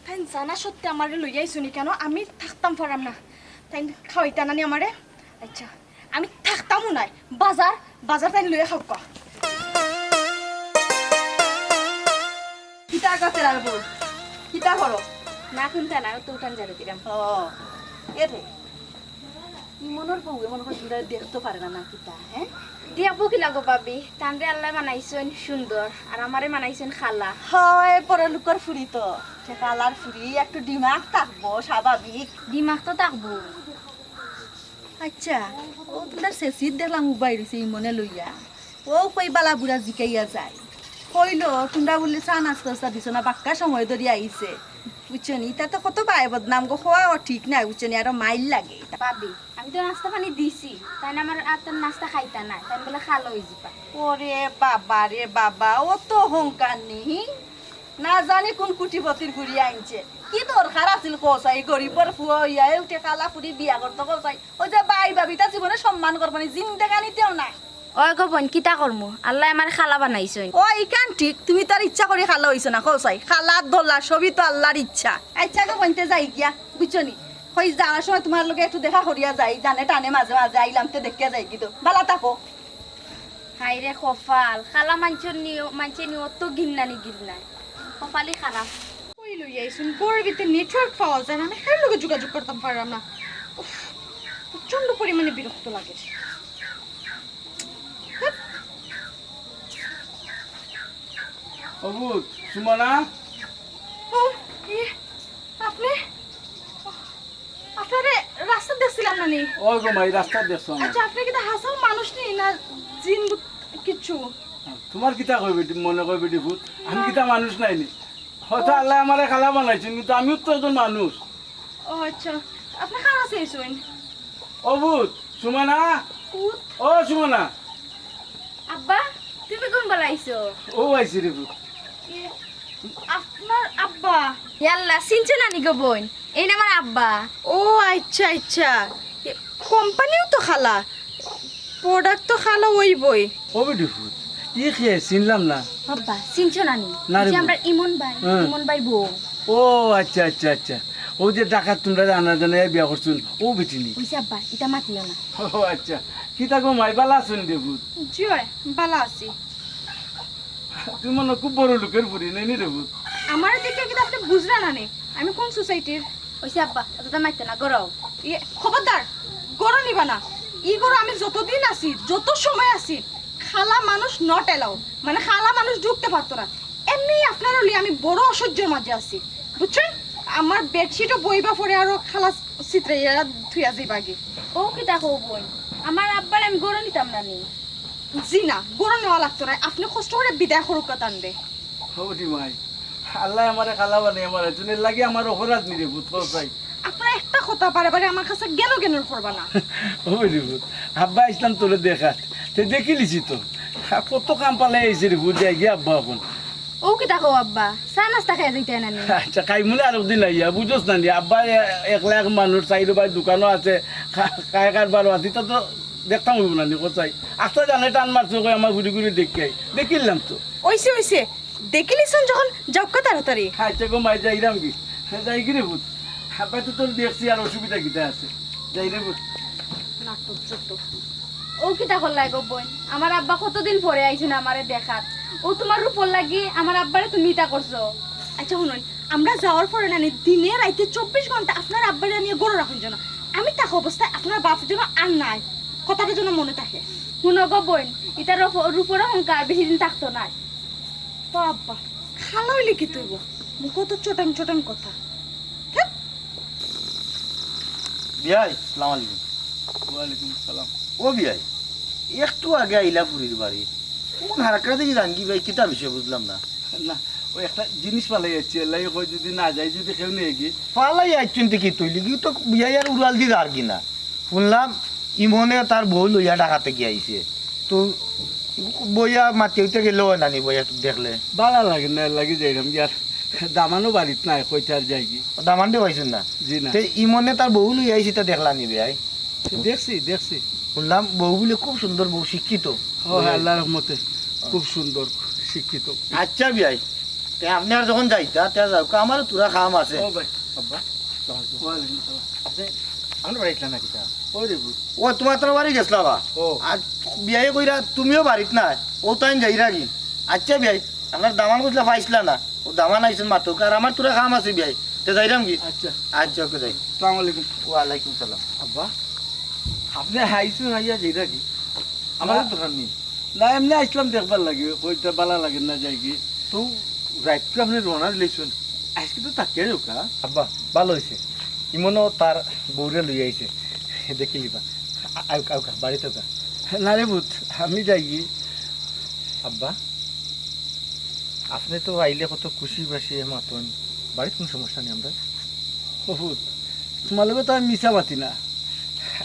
তাইন জানা সত্ত্বে আমারে লইয়া আইছো নি কেন? আমি থাকতাম পাররাম না। তাইন খাওয়াইতা না নি আমারে? আচ্ছা, আমি থাকতামও নায়। বাজার, বাজার তাইন লইয়া খাউক্কা। কিতা গাছের আর বউ? কিতা করো? না, কুন্তা না, অউ তো উঠান ঝাড়ু দিরাম। ও, এ রে, ইমনর বউ এমন করে তোমরা দেখতো পারে না, না কিতা, হে? দেখবো কিলা গো ভাবি, তানরে আল্লায় বানাইছইন সুন্দর, আর আমারে বানাইছইন কালা। হয়, পরলোকর ফুরি তো, সে কালার ফুরি, একটু দিমাগ থাকবো, স্বাভাবিক। দিমাগ তো থাকবো। আচ্ছা, অউ তুমরার সেসিত দেখলাম উবাই রইছে ইমনে লইয়া। অউ কই বালা বুড়া জিকাইয়া যায়। কইলো, তুমরা বুলে চা নাস্তা উস্তা দিছো না, বাক্কা সময় ধরি আইছে। বুঝছো নি? ইতাতে কত বায় বদনাম গো, কওয়াও ঠিক নায়, বুঝছো নি? আরো মাইর লাগে। ভাবি, আমি তো নাস্তা পানি দিছি, তাইন আমার আতর নাস্তা খাইতা নায়, তাইন বুলে কালা অইযিবা। ওরে বাবা রে বাবা, অত অহংকার নি? না জানি কুন কুটিপতির ফুড়ি আনছে। কি দরকার আছিল কও চাই, গরিবর ফুয়া অইয়া এ উঠে কালা ফুড়ি বিয়া করতো কও চাই। ওই যে ভাই ভাবিটা জীবনে সম্মান করবো নি, জিন্দেগানিতেও না। ওই গো বইন, কিতা করমু? আল্লায় আমারে কালা বানাইছইন। ও, ইখান ঠিক, তুমি তো আর ইচ্ছা করি কালা অইছো না, কও চাই। কালা ধলা সবই তো আল্লার ইচ্ছা। আচ্ছা গো বইন, তে যাই গিয়া, বুঝছো নি? কই যাওয়ার সময় তুমার লগে একটু দেখা করিয়া যাই, জানে টানে মাঝে মাঝে আইলাম, তে দেখিয়া যাই কিন্তু। বালা থাকো। হায় রে কপাল, কালা মানষর নিয়-, মানষে নিয়ত তো গিন্নানি গিন্নায়। কপালই খারাপ। কই লইয়া আইছুন, ঘরর ভিতরে network পাওয়া যায় না, আমি কার লগে যোগাযোগ করতাম পারলাম না। উফ, প্রচণ্ড পরিমাণে বিরক্ত লাগে। ধ্যাৎ। ও পুত, সুমনা? ও, ইয়ে, আপনে? আপনারে রাস্তাত দেখছিলাম না নি? ওই গো মাই, রাস্তাত দেখছো আমারে। আচ্ছা, আপনে কিতা হাছাউ মানুষ নি না জিন ভূত কিচ্ছু? তুমার কিতা কয় বেটি, মনে কয় বেটি পুত? আমি কিতা মানুষ নায় নি? হয়তো আল্লায় আমারে কালা বানাইছইন, কিন্তু আমিও তো একজন মানুষ। ও আচ্ছা, আপনে কার কাছে আইছইন? ও পুত, সুমনা। পুত? ও সুমনা। আব্বা, তুমি কুন বালা আইছো? ও আইছি রে পুত। এ, আপনার আব্বা? ইয়াল্লা, চিনছো না নি গো বইন? এইন আমার আব্বা। ও আচ্ছা, আচ্ছা। এ, কোম্পানিও তো কালা, product তো কালা অইবই। ও বেটি পুত, ই কে? চিনলাম না। আব্বা, চিনছো না নি? না রে যে পুত। আমরার ইমন ভাই, হ্যাঁ। ইমন ভাইর বউ। ও আচ্ছা, আচ্ছা, আচ্ছা। অউ যে ঢাকাত তুমরারে আনা জানাইয়া বিয়া করছইন, অউ বেটি নি? অইছে আব্বা, ইতা মাতিও না। ও আচ্ছা। কিতা গো মাই, বালা আছো নি রে পুত? জি অয়, বালা আছি। তুমি মনো খুব বড় লোকের ফুড়ি, নায় নি রে পুত? আমারে দেখিয়া কিতা আপনে বুঝরা না নি? আমি কুন society-র? অইছে আব্বা, অততা মাতিও না, ঘরো আও। ইয়ে, খবরদার, ঘরো নিবা না। ই ঘরো আমি যতদিন আছি, যত সময় আছি, কালা মানুষ not allow, মানে কালা মানুষ ঢুকতে পারতো না। এমনি আপনারে লইয়া আমি বড় অসহ্যর মাঝে আছি, বুঝছইন? আমার bedsheet-ও বইবা পরে আরো কালা ছিতরাইয়া থুইয়া যাইবাগি। ও কিতা কও বইন, আমার আব্বারে আমি ঘরো নিতাম না নি? জি না, ঘরো নেওয়া লাগতো নায়, আপনে কষ্ট করি বিদায় করউক্কা তানরে। ও রে মাই, আল্লায় আমারে কালা বানাইয়া বানাইছইন, এর লাগি আমার অপরাধ নি রে পুত, কও চাই। আপনারা একটা কথা বারে বারে আমার কাছে জ্ঞান জ্ঞান করবা না। ও রে পুত, আব্বা আইছলাম তোরে দেখাত, তে দেখিলিছি তো। আর কত কাম ফালাই আইছি রে পুত, যাইগি আব্বা অখন। ও কিতা কও আব্বা, চা নাস্তা খাইয়া যাইতায় না নি? আচ্ছা, খাইমুনে আরক দিন আইয়া, বুঝোস না নি, আব্বা এ-, একলা এক মানুষ, চাইরো ভাই দোকানো আছে, খা-, খায় কারবারও আছে, ইতা তো দেখতাম অইবো না নি, কও চাই। আস্তা জানে টান মারছে, কই আমার ঘুরি ঘুরি দেখিয়াই, দেখিলাম তো। অইছে, অইছে, দেখিলিছইন যখন যাউক্কা তাড়াতাড়ি। আচ্ছা গো মাই, যাইরামগি, যাইগি রে পুত। আব্বা তো তোর দেখছি, আর অসুবিধা কিতা আছে, যাই রে পুত। নাটক যত। ও কিতা করলায় গো বইন? আমার আব্বা কতদিন পরে আইছইন আমারে দেখাত। ও তুমার রূপর লাগি আমার আব্বারে তুমি ইতা করছো। আচ্ছা হুনইন, আমরা যাওয়ার পরে নানি দিনে রাইতে চব্বিশ ঘন্টা আপনার আব্বারে আনিয়া ঘরো রাখইন যেন। আমি থাকা অবস্থায় আপনার বাপ যেন আর নাই, কথাটা যেন মনো থাকে। হুনো গো বইন, ইতা রূপ-, রূপর অহংকার বেশি দিন থাকতো নায়। বাবা, কালা অইলে কিতা অইবো? মুখো তো চটাং চটাং কথা। ধ্যাৎ। বিয়াই, আসসালামু আলাইকুম। ওয়ালাইকুম আসসালাম। ও বিয়াই, একটু আগে আইলা ফুরির বাড়ি। কুন হারকা দেখি যাইনগি বিয়াই, কিতা বিষয় বুঝলাম না। না, ওই একটা জিনিস ফালাই আইছি, এর লাগি কই যদি না যাই, যদি কেউ নেয়গি। ফালাই আইছইন তে কিতা অইলো, কি তো বিয়াই আর উড়ালদি যারগি না। হুনলাম ইমনে তার বউ লইয়া ঢাকা থাকি আইছে। তো বইয়া মাতিয়া উতিয়া গেলে অয় না নি, বইয়া একটু দেখলে। বালা লাগে না, এর লাগি যাইরামগি। আর দামানও বাড়িত নাই, কইতে আর যাইগি। দামানরে পাইছইন না? জি না। তে ইমনে তার বউ লইয়া আইছে, ইতা দেখলা নি বিয়াই? দেখছি, দেখছি। হুনলাম বউ বুলে খুব সুন্দর বউ, শিক্ষিত। ও, আল্লাহর রহমতে খুব সুন্দর, শিক্ষিত। আচ্ছা বিয়াই, তে আপনে আর যখন যাইতা, তে যাউক্কা, আমারও থুড়া কাম আছে। ও ভাই, আব্বা, আসসালামু আলাইকুম। ওয়ালাইকুম আসসালাম। আপনে আমরার বাড়ি আইছলা না কিতা? ওই রে পুত। ও, তুমার তো বাড়ি গেছলা বা? ও। আর বিয়াই কইরা তুমিও বাড়িত নাই, অউ তাইন যাইরাগি। আচ্ছা বিয়াই, আপনার দামান কইছলা পাইছলা না, অউ দামান আইছইন মাত্র, আর আমার থুড়া কাম আছে বিয়াই, তে যাইরামগি। আচ্ছা। আচ্ছা, ওকে যাই। আসসালামু আলাইকুম। ওয়ালাইকুম সালাম। আব্বা, আপনে আইছইন, আইয়া যাইরাগি? আমার না। দরকার নি। না, এমনে আইছলাম দেখবার লাগি, কইতে বালা লাগে না যাইগি। তো রাইতকু আপনে রওনা দিলাইছইন, আইজকু তো থাকিয়া যাউক্কা। আব্বা, বালা অইছে, ইমনও তার বউরে লইয়া আইছে, দেখিলিবা। আ-, আউক্কা, আউক্কা, বাড়িত আউক্কা। না রে পুত, আমি যাইগি। আব্বা, আপনে তো আইলে কত খুশি বাসি মাতইন, বাড়িত কুনু সমস্যা নি আমরার? ও পুত, তুমার লগে তো আমি মিছা মাতি না।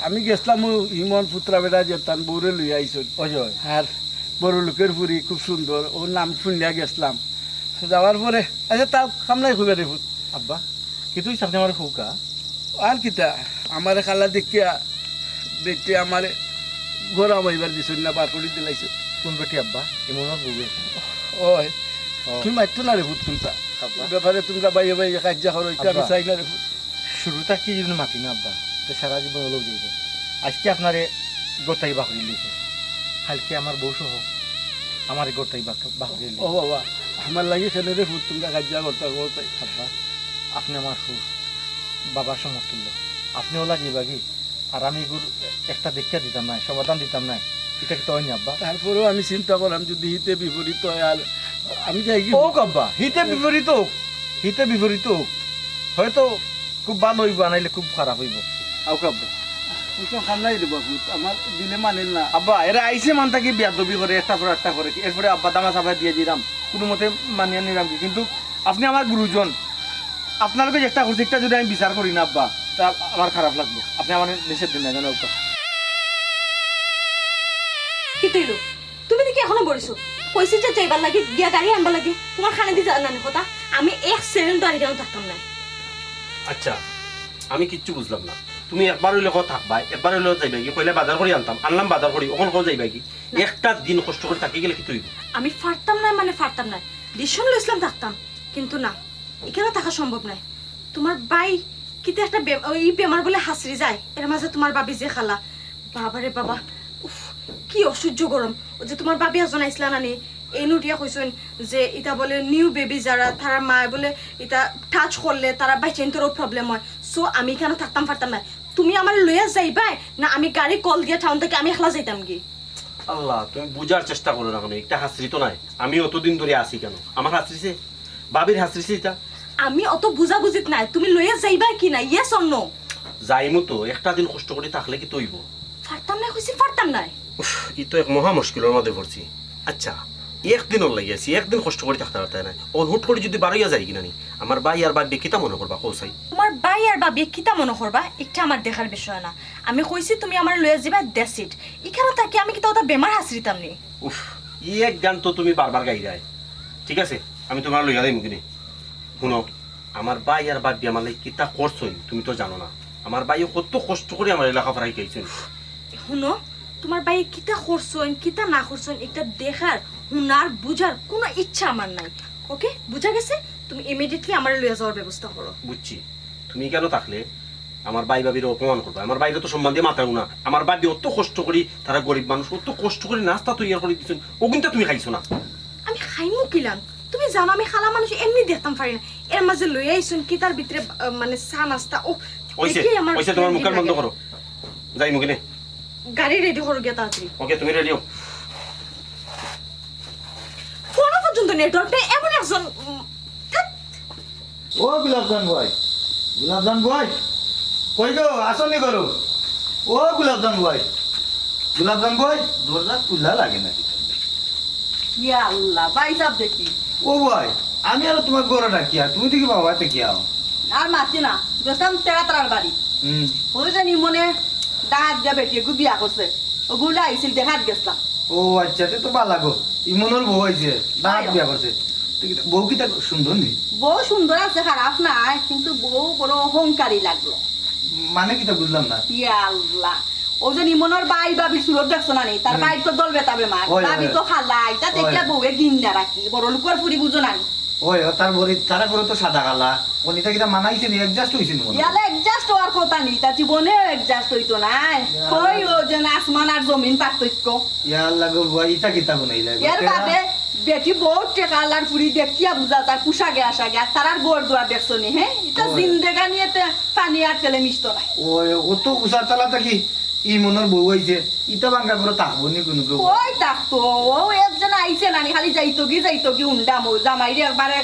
আমি গেছলাম অউ ইমন ফুতরা বেটা যে তান বউরে লইয়া আইছইন। অয়, অয়। আর বড় লোকের ফুরি খুব সুন্দর, অউ নাম হুনিয়া গেছলাম। যাওয়ার পরে, আচ্ছা, তাও কামলাই কইবা রে পুত। আব্বা, কিতা অইছে, আপনে আমারে কউক্কা। আর কিতা, আমারে খালা দেখিয়া বেটি আমারে ঘর হামাইবার দিছইন না, বার করি দিলাইছইন। কুন বেটি আব্বা? ইমনর বউয়ে। ওই, ও। তুমি মাতিও না রে পুত কুন্তা। আব্বা। ই ব্যাপারে তুমরা ভাইয়ে ভাইয়ে কাইজ্জা করো, ইটা আমি আব্বা। চাই না রে পুত। শুরু থাকি যদি মাতি না আব্বা, তে সারা জীবন অলা যাইবো। আইজকে আপনারে ঘর থাকি বার করিলাইছে, কাইলকে আমার বউ সহ আমারে ঘর থাকি বার, বার করিলাইছে। ও বাবা, আমার লাগি কেনে রে পুত তুমরা কাইজ্জা করতায়, করতায়। আব্বা, আপনে আমার পুত, বাবার সমতুল্য। আপনে অলা যাইবাগি, আর আমি ইগুর একটা দেখিয়া দিতাম নায়, সমাধান দিতাম নায়, ইটা কিতা অয়নি আব্বা? তারপরেও আমি চিন্তা করলাম, যদি হিতে বিপরীত অয়, আর আমি যাইগি। অউক আব্বা, হিতে বিপরীত অউক, হিতে বিপরীত অউক, হয়তো খুব ভালা অইবো, আর নাইলে খুব খারাপ অইবো। অউক আব্বা, অউ তো কান্দাই দিবা পুত, আমার দিলে মানের না। আব্বা, এরা আইছে মান থাকি বেয়াদবি করে, একটার পর একটা করে, এরপরে আব্বা দামা চাপাই দিয়া দিরাম, কুনুমতে মানিয়া নিরাম কি, কিন্তু আপনে আমার গুরুজন, আপনার লগে যেটা করছি, ইটা যদি আমি বিচার করি না আব্বা, তা আমার খারাপ লাগবো। আপনে আমারে নিষেধ দিন না, জানো আব্বা। কিতা অইলো? তুমি দেখি এখনো বইছো? কইছি যে যাইবার লাগি, গিয়া গাড়ি আনবার লাগি। তুমার কানেদি যায় না নি কথা? আমি এক সেকেন্ডও আর ইখানো থাকতাম নায়। আচ্ছা, আমি কিচ্ছু বুঝলাম না। তুমি একবার অইলে কও থাকবায়, একবার অইলে যাইবায়গি, কইলে বাজার করি আনতাম, আনলাম বাজার করি, অখন কও যাইবায়গি। না। একটা দিন কষ্ট করি থাকি গেলে কিতা অইবো? আমি পারতাম নায় মানে পারতাম নায়, decision লইছলাম থাকতাম, কিন্তু না, ইখানো থাকা সম্ভব নায়। তুমার ভাই কিতা একটা বে-, অউ ই বেমার বুলে হাছড়ি যায়, এর মাঝে তুমার ভাবি যে খালা, বাবারে বাবা, উফ, কি অসহ্য গরম। অউ যে তুমার ভাবি একজন আইছলা না নি, এইন উঠিয়া কইছইন যে ইতা বুলে new baby যারা, তারার মায় বুলে ইতা touch করলে তারার বাইচ্চাইন্তরও problem অয়। So আমি ইখানো থাকতাম পারতাম নায়। তুমি আমারে লইয়া যাইবায় না আমি গাড়ি call দিয়া town থাকি আমি একলা যাইতামগি? আল্লাহ, তুমি বুঝার চেষ্টা করো না কেনে? একটা হাছড়ি তো নায়। আমি অতদিন ধরি আছি কেনে? আমার হাছড়িছে? ভাবির হাছড়িছে ইটা? আমি অত বুঝাবুঝিত নায়। তুমি লইয়া যাইবায় কি না? Yes or no? যাইমু তো, একটা দিন কষ্ট করি থাকলে কিতা অইবো? পারতাম নায় কইছি, পারতাম নায়। উফ, ই তো এক মহা মুশকিলর মাঝে পড়ছি। আচ্ছা, একদিনর লাগি আছি, একদিন কষ্ট করি থাকতায় পারতায় নায়। অখন হুট করি যদি বারইয়া যাইগি না নি, আমার ভাই আর ভাবিয়ে কিতা মনো করবা, কও চাই? তুমার ভাই আর ভাবিয়ে কিতা মনো করবা, ইটা আমার দেখার বিষয় না। আমি কইছি তুমি আমারে লইয়া যাইবায়, that's it। ইখানো থাকি আমি কিতা অতা বেমার হাছড়িতাম নি? উফ, ই এক গান তো তুমি বারবার গাইরায়। ঠিক আছে, আমি তুমারে লইয়া যাইমু কিনে। হুনো, আমার ভাই আর ভাবি আমার লাগি কিতা করছইন, তুমি তো জানো না। আমার ভাইয়ে কত কষ্ট করি আমারে লেখাপড়া শিখাইছইন। হুনো, তুমার ভাইয়ে কিতা করছইন, কিতা না করছইন, ইটা দেখার, হুনার, বুঝার কুনু ইচ্ছা আমার নাই। Okay, বুঝা গেছে? তুমি immediately আমারে লইয়া যাওয়ার ব্যবস্থা করো। বুঝছি, তুমি ইখানো থাকলে আমার ভাই ভাবিরে অপমান করবায়। আমার ভাইরে তো সম্মান দিয়া মাতাও না। আমার ভাবি অত কষ্ট করি, তারা গরিব মানুষ, অত কষ্ট করি নাস্তা তৈয়ার করি দিছইন, অগুইনতা তুমি খাইছো না। আমি খাইমু কিলান? তুমি জানো আমি খালা মানুষ এমনে দেখতাম পারি না। এর মাঝে লইয়া আইছইন কিতার ভিতরে, আহ, মানে চা নাস্তা, ও অইছে, দেখি আমার অইছে, তুমার মুখ কান বন্ধ করো। যাইমু কিনে। গাড়ি ready করো গিয়া তাড়াতাড়ি। Okay, তুমি ready অও। ফোনও পর্যন্ত network নাই, এমন একজন, উম, ধ্যাৎ। ও গোলাপজান ভাই, গোলাপজান ভাই, কই গো, আছো নি ঘরো? ও গোলাপজান ভাই, গোলাপজান ভাই, দরজা খুলা লাগে না। ইয়া আল্লাহ, ভাইসাব দেখি। ও ভাই, আমি আরো তুমার ঘরো ডাকিয়ার, তুমি দেখি বাবা দেখিয়াও। আর মাতি না, গেছলাম তেরা তারার বাড়ি। হুম। অউ যে ইমনে ডাক দিয়া বেটিগু বিয়া করছে, অগুলা আইছিল, দেখাত গেছলাম। ও আচ্ছা, তে তো ভালা গো, ইমনর বউ আইছে, ডাক বিয়া করছে। তে কিতা, বউ কিতা সুন্দর নি? বউ সুন্দর আছে, খারাপ নায়, কিন্তু বউ বড় অহংকারী লাগলো। মানে কিতা বুঝলাম না। ইয়া আল্লাহ, অউ যে ইমনর ভাই ভাবির সুরত দেখছো না নি? তার ভাইর তো দল বেটা বেমার, ভাবি তো খালা, ইতা দেখিয়া বউয়ে ঘিন্না রাখি, বড় লোকর ফুরি বুঝো না নি? ওই, ও তার বড়ি, তারা করে তো সাদা কালা। ও নিতা কিতা মানাইছে নি? Adjust অইছে নি মনে হয়? ইয়ালে adjust অওয়ার কথা নি, তা জীবনে adjust অইতো নায়। ইয়া। কই ও যে আসমান আর জমিন পার্থক্য। ইয়া আল্লাহ গো, বুয়া, ইতা কিতা বানাইলা গো? এর বাদে বেটি বউত টেকা আলার ফুরি দেখিয়া বুঝা যায়, পোশাকে আশাকে, আর তারার ঘর দুয়ার দেখছো নি, হে? ইতা জিন্দেগানিতে পানি আর তেলে মিশতো নায়। ওই, ও তো উষার তালা থাকি ইমনর বউ আইছে, ইতা ভাঙ্গা করে থাকবো নি কুনু কেউ? কই থাকতো? ও একজন আইছে নানি, খালি যাইতোগি, যাইতোগি হুনলাম, ও জামাইরে একবারে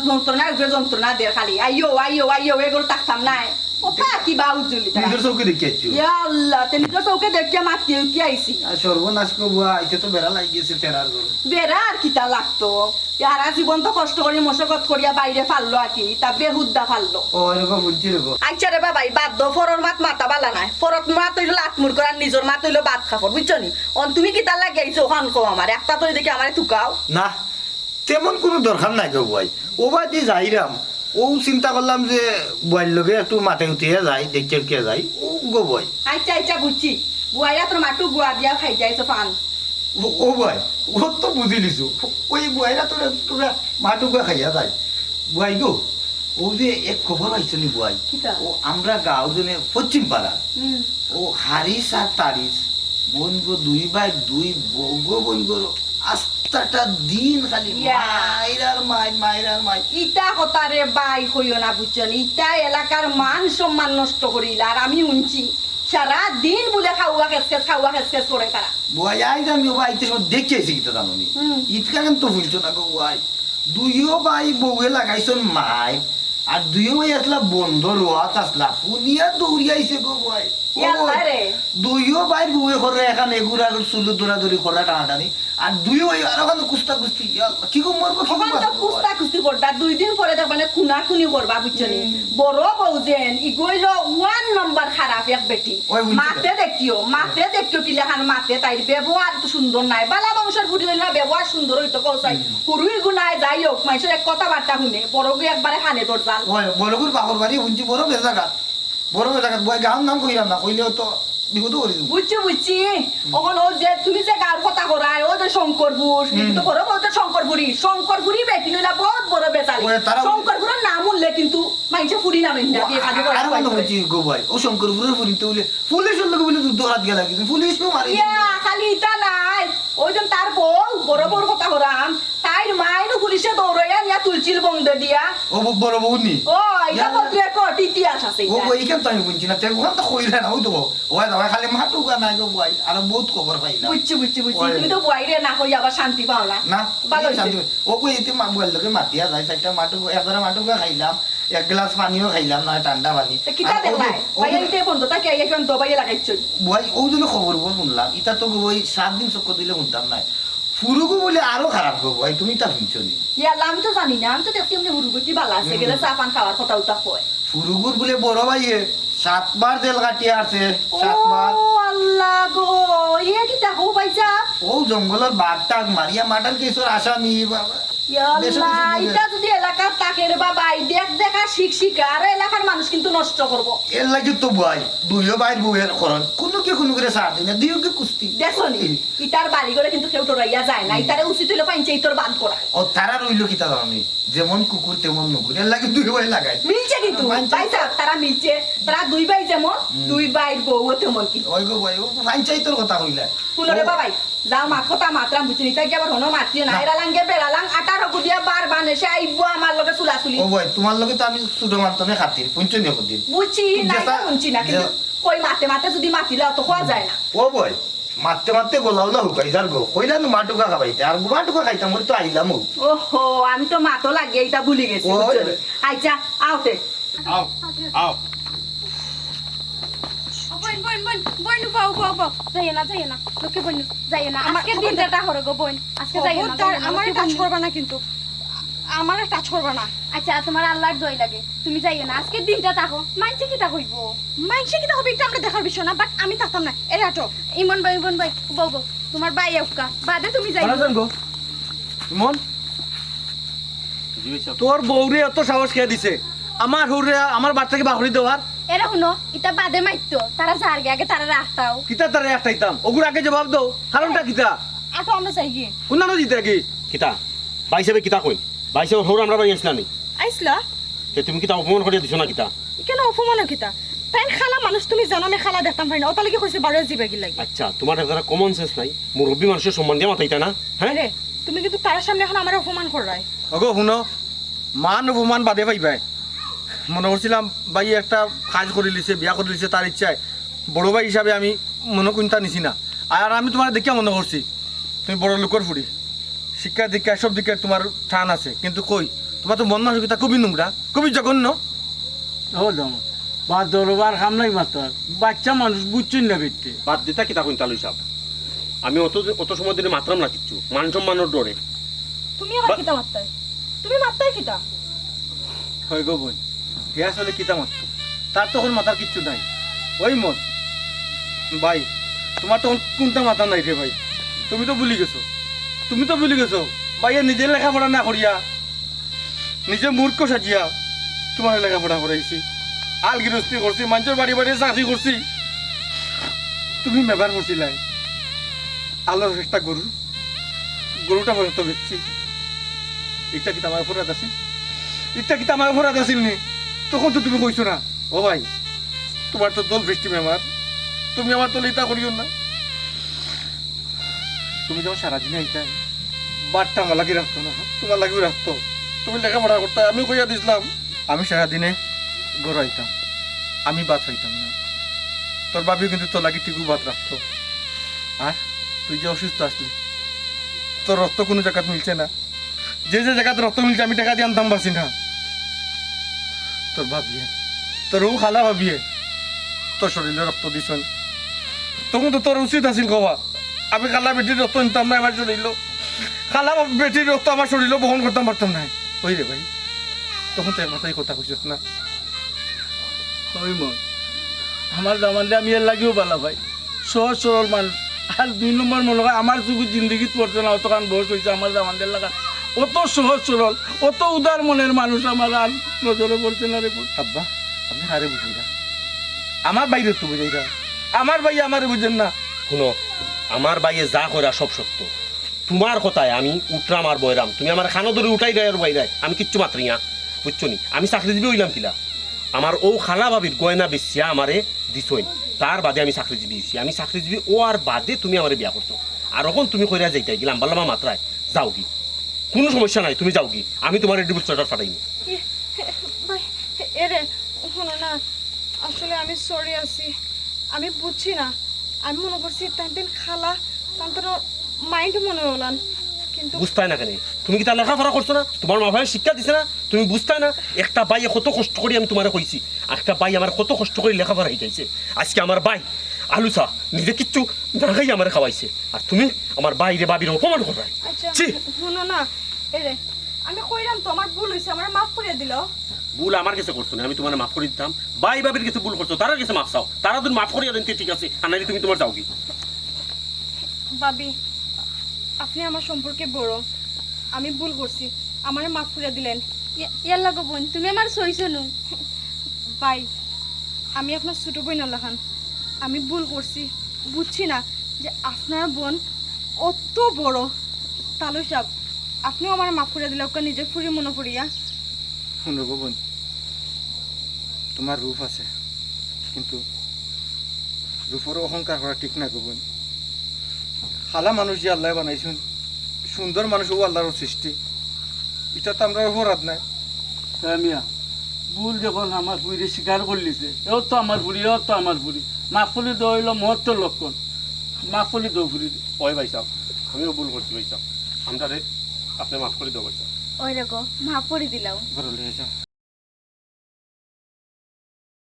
যন্ত্রণার উপরে যন্ত্রণা দের খালি। আইও, আইও, আইও, এগুলো থাকতাম নায়। ও থাকি বাউ জুলি তারা। নিজর চউখে দেখিয়া আইছো? ইয়া আল্লাহ, তে নিজর চউখে দেখিয়া মাতিয়া উঠিয়া আইছি। আর সর্বনাশ গো বুয়া, আইতে তো বেড়া লাগি গেছে তেরার ঘরে। বেড়া আর কিতা লাগতো? হারা জীবন তো কষ্ট করি মশকত করিয়া বাইরে ফাললো আকি, তা বেহুদ্দা ফাললো। ও, এরকম বলছি রে গো। আচ্ছা রে বাবা, ই বাদ দেও, ফরর মাত মাতা বালা নায়। ফরর মাত অইলো লাত মুড় করার, নিজর মাত অইলো ভাত খাফর, বুঝছো নি? অন তুমি কিতার লাগি আইছো, অখান কও আমারে, একটা তো এদিকে আমারে তুকাও। না, তেমন কুনু দরকার নাই গো বুয়াই। অউ বায়দি যাইরাম, অউ চিন্তা করলাম যে বুয়াইর লগে একটু মাতে উঠিয়া যাই, দেখিয়া উঠিয়া যাই, অউ গো বুয়াই। আইচ্ছা, আইচ্ছা, বুঝছি। বুয়াইরা তোর মাটু গুয়া দিয়া খাই যাইছো ফান। ও, ও বুয়াই, অউ তো বুঝিলিছো। অউ বুয়াইরা তোর, তোরা মাটু গুয়া খাইয়া যায়। বুয়াই গো, অউ যে এক খবর পাইছো নি বুয়াই? কিতা? অউ আমরা গাঁও জনে পশ্চিম পাড়া। হুম। অউ হারিস আর তারিস, বইন গো দুই ভাই, দুই বউ গো বইন গো, আস্তাটা দিন খালি ইয়া। মাইর আর মাইর, মাইর আর মাইর। ইতা কথা রে ভাই কইও না, বুঝছো নি? ইতা এলাকার মান সম্মান নষ্ট করিলা। আর আমি হুনছি, সারা দিন বুলে খাওয়া খেস খেস, খাওয়া খেস খেস করে তারা। বুয়াই, আইজ আমি অউ বাড়িত সময় দেখিয়া আইছি কিতা জানো নি? হুম। ইতকার তো হুনছো না গো বুয়াই। দুইও ভাই বউয়ে লাগাইছইন মাইর, আর দুইও ভাই আসলা বন্ধ রোয়াত আসলা, হুনিয়া দৌড়িয়া আইছে গো বুয়াই। ও ইয়াল্লা রে। দুইও ভাইর বউয়ে করে এখান এগুর আগুর চুলো দৌড়াদৌড়ি করা টানাটানি, আর দুইও ভাই আরো খান কুস্তা কুস্তি। ইয়াল্লা, কি গো মরবো, কি গো অখন তো বাঁচবো? কুস্তা কুস্তি করতা, দুই দিন পরে দেখবা নে খুনাখুনি করবা, বুঝছো নি? হুম। বড় বউ যেন, ইগো অইলো ওয়ান নাম্বার খারাপ এক বেটি। ওই বুঝছি তো। মাতে দেখিও, মাতে দেখিও কিলাখান মাতে, তাইর ব্যবহার তো সুন্দর নাই। বালা বংশর ফুড়ি অইলে না ব্যবহার সুন্দর অইতো, কও চাই। হুম। হুরুই গুনায় যাই হোক, মাইনষর এক কথাবার্তা হুনে, বড় গু একবারে খানে দরজাল। ওই বড় গুর বাপর বাড়ি হুনছি বড় বেজাগাত। বড় বেজাগাত, বুয়াই গাঁওর নাম কইরাম না, কইলেও তো বিপদো করি দিবো। বুঝছি, বুঝছি। অখন অউ যে তুমি যে গাঁওর কথা করায়, অউ যে শঙ্করপুর, হুম। কিন্তু বড় বউ তো শঙ্করপুরি, শঙ্করপুরি বেটি অইলা বহুত বড় বেজাল। ওই তারা শঙ্করপুরর নাম হুনলে কিন্তু মাইনষে ফুড়ি নামে না, ও, বিয়া শাদি করা আরো হয় মনে না। হচ্ছে গো বুয়াই, অউ শঙ্করপুরর ফুড়িতে বলে পুলিশর লগে বলে যুদ্ধ করাত গেলা কিন্তু পুলিশও মারি ইয়া, দিল। খালি ইতা নায়, অউ যে তার বউ, বড় বউর কথা করাম, তাইর মাইনও পুলিশে দৌড়াইয়া নিয়া তুলছিল বন্দে দিয়া। ও ব-, বড় বউ নি? ও, ইটা ইয়া। কত রেকর্ড, ইতিহাস আছে ও ইটা। বউ, ইখান তো আমি হুনছি না, তে অখান তো কইলা না, অউ তো বউ। ওই দাদা, খালি মাটুকা নাই গো বুয়াই, আরো বহুত খবর পাইলাম। বুঝছি, বুঝছি, বুঝছি। ওই। তুমি তো বুয়াইরে না কইয়া আবার শান্তি পাও না। না, ভালা অইছে। শান্তি। ও কই, এতে মা-, বুয়াইর লগে মাতিয়া যাই, চাইরটা মাটুকা, একবারে মাটুকা খাইলাম, এক গ্লাস পানিও খাইলাম না, ঠান্ডা পানি। তে কিতা আর ও দেখলাই? যে, ও ভাই, যে, এইতে বন্ধ থাকে, এই এখন দবাইয়ে লাগাইছই। বুয়াই, অউ জন্য খবর খবর হুনলাম, ইতা তো গো ওই সাত দিন চক্কর দিলে হুনতাম নায়। ফুরুগু বুলে আরো খারাপ গো বুয়াই, তুমি তা হুনছো নি? ইয়াল্লা, আমি তো জানি না, আমি তো দেখছি এমনে হুরুগু কি বালা আছে, হুম। গেলে চা পান খাওয়ার কথা উতা কয়। ফুরুগুর বুলে বড় ভাইয়ে সাতবার জেল কাটিয়া আছে, সাতবার। ও আল্লাহ গো, ইয়া কিতা কও ভাইসাব? অউ জঙ্গলর বাঘ টাঘ মারিয়া মার্ডার কেসর আসামি, বাবা। ইয়া দেশো আল্লাহ, কিছু বুঝে। ইটা যদি এলাকাত থাকে রে বাবা, এই দেখ দেখা শিখ শিখা, আর এলাকার মানুষ কিন্তু নষ্ট করবো। এর লাগি তো বুয়াই, দুইও ভাইর বউয়ে করইন, কুনুকে কুনুরে ছাড় দেয় না, দুইওকে কুস্তি। দেখছো নি? ইতার বাড়ি ঘরে কিন্তু কেউ ডরাইয়া যায় না, হুম। ইতারে উচিত অইলো পঞ্চায়েতর বাদ করা। ও, তারা রইলো কিতা জানো নি? যেমন কুকুর তেমন নুকুর, এর লাগি দুইও ভাই লাগায়। মিলছে কিন্তু, মানছে। ভাইসাব, তারা মিলছে, তারা দুই ভাই যেমন, হুম। দুই ভাইর বউও তেমন কিন্তু। ওই গো ভাই, ও পঞ্চায়েতর কথা কইলা। হুনো রে ও। বাবাই, যাও মাত কথা মাতরাম বুঝছো নি, তাই কি আবার হনো মাতিও না, না। এরা লাঙ্গে বেড়া লাং, আটার হকু দিয়া বার বানে, সে আইবো আমার লগে চুলাচুলি। ও ভাই, তুমার লগে তো আমি ছোট মাতনে খাতির, হুনছো নি কদিন? বুঝছি, তুমি না, যেটা, এটা হুনছি না, কিন্তু যে কই মাতে মাতে যদি মাতিলাও তো কওয়া যায় না। ও ভাই, মাততে মাততে গলা উলা হুকাই যার গো। কইলা নু মাটুকা খাবাইতে, আর মাটুকা খাইতাম বলে তো আইলাম ও। ওহো, আমি তো মাতো লাগে, এটা ভুলি গেছি, ও, বুঝছো নি? আচ্ছা, আও তে। আও, আও। ও বইন, বইন, বইন, বইন, উবাও, উবাও, উবাও। যাইও না, যাইও না। লক্ষ্মী বইন, যাইও না। আমার আজকে দিনটা খবরদার। তা হরে গো বইন। আজকে যাইও না, খবরদার, যাইও না, আমারে লক্ষ্মী touch বইন। করবা না কিন্তু। আমারে touch করবা না। আচ্ছা, তুমার আল্লার দোয়াই লাগে। তুমি যাইও না। আজকে দিনটা থাকো। মাইনষে কিতা কইবো? মাইনষে কিতা কইবো, এটা আমরা দেখার বিষয় না, but আমি থাকতাম না। এই আটো। ইমন ভাই, ইমন ভাই, উবাও, উবাও। তুমার ভাই উক্কা। বাদে তুমি যাইও। ভালো আছেন গো? ইমন? জি ভাই সাহেব। তোর বউরে এত সাহস কে দিছে? আমার হউরে আমার বাড়ি থাকি বাহরি দেওয়ার? এরে হুনো, ইতা বাদে মাতিও, তারা যারগি আগে তারারে আটকাও। কিতা তারারে আটকাইতাম? অগুর আগে জবাব দেও, কারণটা কিতা? আটো আমরা যাইগি। কুনানো যাইতায় গি? কিতা? ভাই সাহেবে কিতা কইন? ভাই সাহেবর হউর আমরার বাড়ি আইছলা নি? আইছলা? তে তুমি কিতা অপমান করিয়া দিছো না কিতা? ইখানো অপমান কিতা? তাইন খালা মানুষ, তুমি জানো আমি খালা দেখতাম পারি না, অতার লাগি কইছি বারো জিবে গিলা গি। আচ্ছা, তুমার এরা common sense নাই? মুরব্বি মানুষর সম্মান দিয়া মাতাইতা না, হ্যাঁ? আরে, তুমি কিন্তু তারার সামনে এখন আমারে অপমান কররায়। ওগো হুনো, মান অপমান বাদে পাইবায়। মনো করছিলাম ভাই একটা কাজ করিলিছে, বিয়া করিলিছে তার ইচ্ছায়, বড় ভাই হিসাবে আমি মনো কুন্তা নিছি না। আর আমি তুমারে দেখিয়া মনো করছি তুমি বড় লোকর ফুড়ি, শিক্ষা দীক্ষা সব দিকে তুমার টান আছে, কিন্তু কই, তুমার তো মন মানসিকতা খুবই নোংরা, খুবই জঘন্য। ও দম, বা দরবার কাম নাই মাতার, বাইচ্চা মানুষ বুঝছইন না বেটে। বাদ দিতা কিতা কইনতা লই সাব? আমি অত, অত সময় ধরি মাতরাম না কিচ্ছু, মান সম্মানর ডরে। তুমি আবার বা- কিতা মাততায়? তুমি মাততায় কিতা? হয় গো বইন, হে আসলে কিতা মাততো? তার তখন মাতার কিচ্ছু নাই। ওই মন, ভাই, তুমার তখন কুন্তা মাতা নাই রে ভাই। তুমি তো ভুলি গেছো, তুমি তো ভুলি গেছো। ভাইয়ে নিজে লেখাপড়া না করিয়া, নিজে মূর্খ সাজিয়া তুমারে লেখাপড়া করাইছি, আল গিরস্তি করছি, মানষর বাড়ি বাড়ি চাকরি করছি। তুমি মেম্বার করছিলায়, আল্লার একটা গরু, গরুটা পর্যন্ত বেচছি। ইটা কিতা আমার অপরাধ আছিল? ইটা কিতা আমার অপরাধ আছিল নি? তখন তো তুমি কইছো না। ও ভাই, তুমার তো দল ফিষ্টি মেম্বার, তুমি আমার দলে ইতা করিও না। তুমি যখন সারাদিন আইতায়, ভাতটা আমার লাগি রাখতো না, তুমার লাগিও রাখতো। তুমি লেখাপড়া করতায়, আমি কইয়া দিছলাম। আমি সারাদিনে ঘরো আইতাম, আমি ভাত খাইতাম না। তোর ভাবিও কিন্তু তোর লাগি ঠিকউ ভাত রাখতো। আর তুই যে অসুস্থ আছলি, তোর রক্ত কুনু জাগাত মিলছে না। যে যে জাগাত রক্ত মিলছে আমি টেকা দিয়া আনতাম পারছি না। তোর ভাবিয়ে, তোর অউ খালা ভাবিয়ে তোর শরীলো রক্ত দিছইন। তখন তো তোর উচিত আছিল কওয়া, আমি খালা বেটির রক্ত নিতাম না আমার শরীলো, খালা বেটির রক্ত আমার শরীলো বহন করতাম পারতাম না। ওই রে ভাই, তখন তো এক মাথায় কথা কইছস না। ওই মন, আমার দামান্দরে আমি এর লাগিও ভালা পাই, সহজ সরল মানুষ। আর দুই নম্বর মনো কয় আমার চউখো জিন্দেগিত পড়ছে না, অতখান বয়স অইছে আমার দামান্দর লাখান। অত সহজ সরল, অত উদার মনর মানুষ আমার আর নজরো পড়ছে না রে পুত। আব্বা, আপনে কারে বুঝাইরা? আমার ভাইরে তো বুঝাইরা। আমার ভাইয়ে আমারে বুঝের না। হুনো, আমার ভাইয়ে যা কইরা সব সত্য। তুমার কথায় আমি উঠরাম আর বয়রাম, তুমি আমারে কানো ধরি উঠাইরায় আর বওয়াইরায়, আমি কিচ্ছু মাতরাম না, বুঝছো নি? আমি চাকরিজীবী অইলাম কিলা? আমার অউ খালা ভাবির গয়না বেচিয়া আমারে দিছইন, তার বাদে আমি চাকরিজীবী অইছি। আমি চাকরিজীবী অওয়ার বাদে তুমি আমারে বিয়া করছো, আর অখন তুমি কইরায় যাইতায় গি, লাম্বা লাম্বা মাতরায়, যাওগি, কুনু সমস্যা নাই, তুমি যাওগি, আমি তুমারে ডিভোর্স লেটার পাঠাইমু। এ, ভাই, এরে, হুনো না, আসলে আমি সরি আছি, আমি বুঝছি না, আমি মনো করছি তাইন তাইন খালা, তান তান মাইন্ড মনো অইলান, কিন্তু বুঝতায় না কেনে? তুমি কিতা লেখাপড়া করছো না? তুমার মা বাবায় শিক্ষা দিছে না? তুমি বুঝতায় না? একটা ভাইয়ে কত কষ্ট করি আমি তুমারে কইছি, একটা ভাই আমারে কত কষ্ট করি লেখাপড়া শিখাইছে। আইজকে আমার ভাই আলু চা নিজে কিচ্ছু না খাইয়া আমারে খাওয়াইছে, আর তুমি আমার ভাইরে ভাবিরে অপমান কররায়। আচ্ছা, ছি! হুনো না, এরে, আমি কইরাম তো আমার ভুল অইছে, আমারে মাফ করিয়া দিলাও। ভুল আমার গেছে করছো না, আমি তুমারে মাফ করি দিতাম। ভাই ভাবির গেছে ভুল করছো, তারার গেছে মাফ চাও, তারা যদি মাফ করিয়া দেইন তে ঠিক আছে, আর নাইলে তুমি তুমার যাওগি। ভাবি, আপনে আমার সম্পর্কে বড়, আমি ভুল করছি, আমারে মাফ করিয়া দিলাইন। ইয়া-, ইয়াল্লা গো বইন, তুমি আমারে ছইছো নু। ভাই, আমি আপনার ছোট বইনর লাখান, আমি ভুল করছি, বুঝছি না যে আপনার বইন অত বড়। তালু সাব, আপনেও আমারে মাফ করিয়া দিলাউক্কা, নিজর ফুরি মনো করিয়া। হুনো গো বইন, তুমার রূপ আছে, কিন্তু রূপর অহংকার করা ঠিক না গো বইন। খালা মানুষ যে আল্লায় বানাইছইন, সুন্দর মানুষ অউ আল্লার সৃষ্টি, ইটা তো আমরার অপরাধ নায়। এ মিয়া, ভুল যখন আমার ফুরিয়ে স্বীকার করিলিছে, এও তো আমার ফুরি, এও তো আমার ফুরি, মাফ করি দেওয়া অইলো মহত্তর লক্ষণ। মাফ করি দেও ফুরিরে। ওই ভাইসাব, আমিও ভুল করছি ভাইসাব, আমরারে আপনে মাফ করি দেও ভাইসাব। ওই রে গো, মাফ করি দিলাও। ঘরো লইয়া যাও।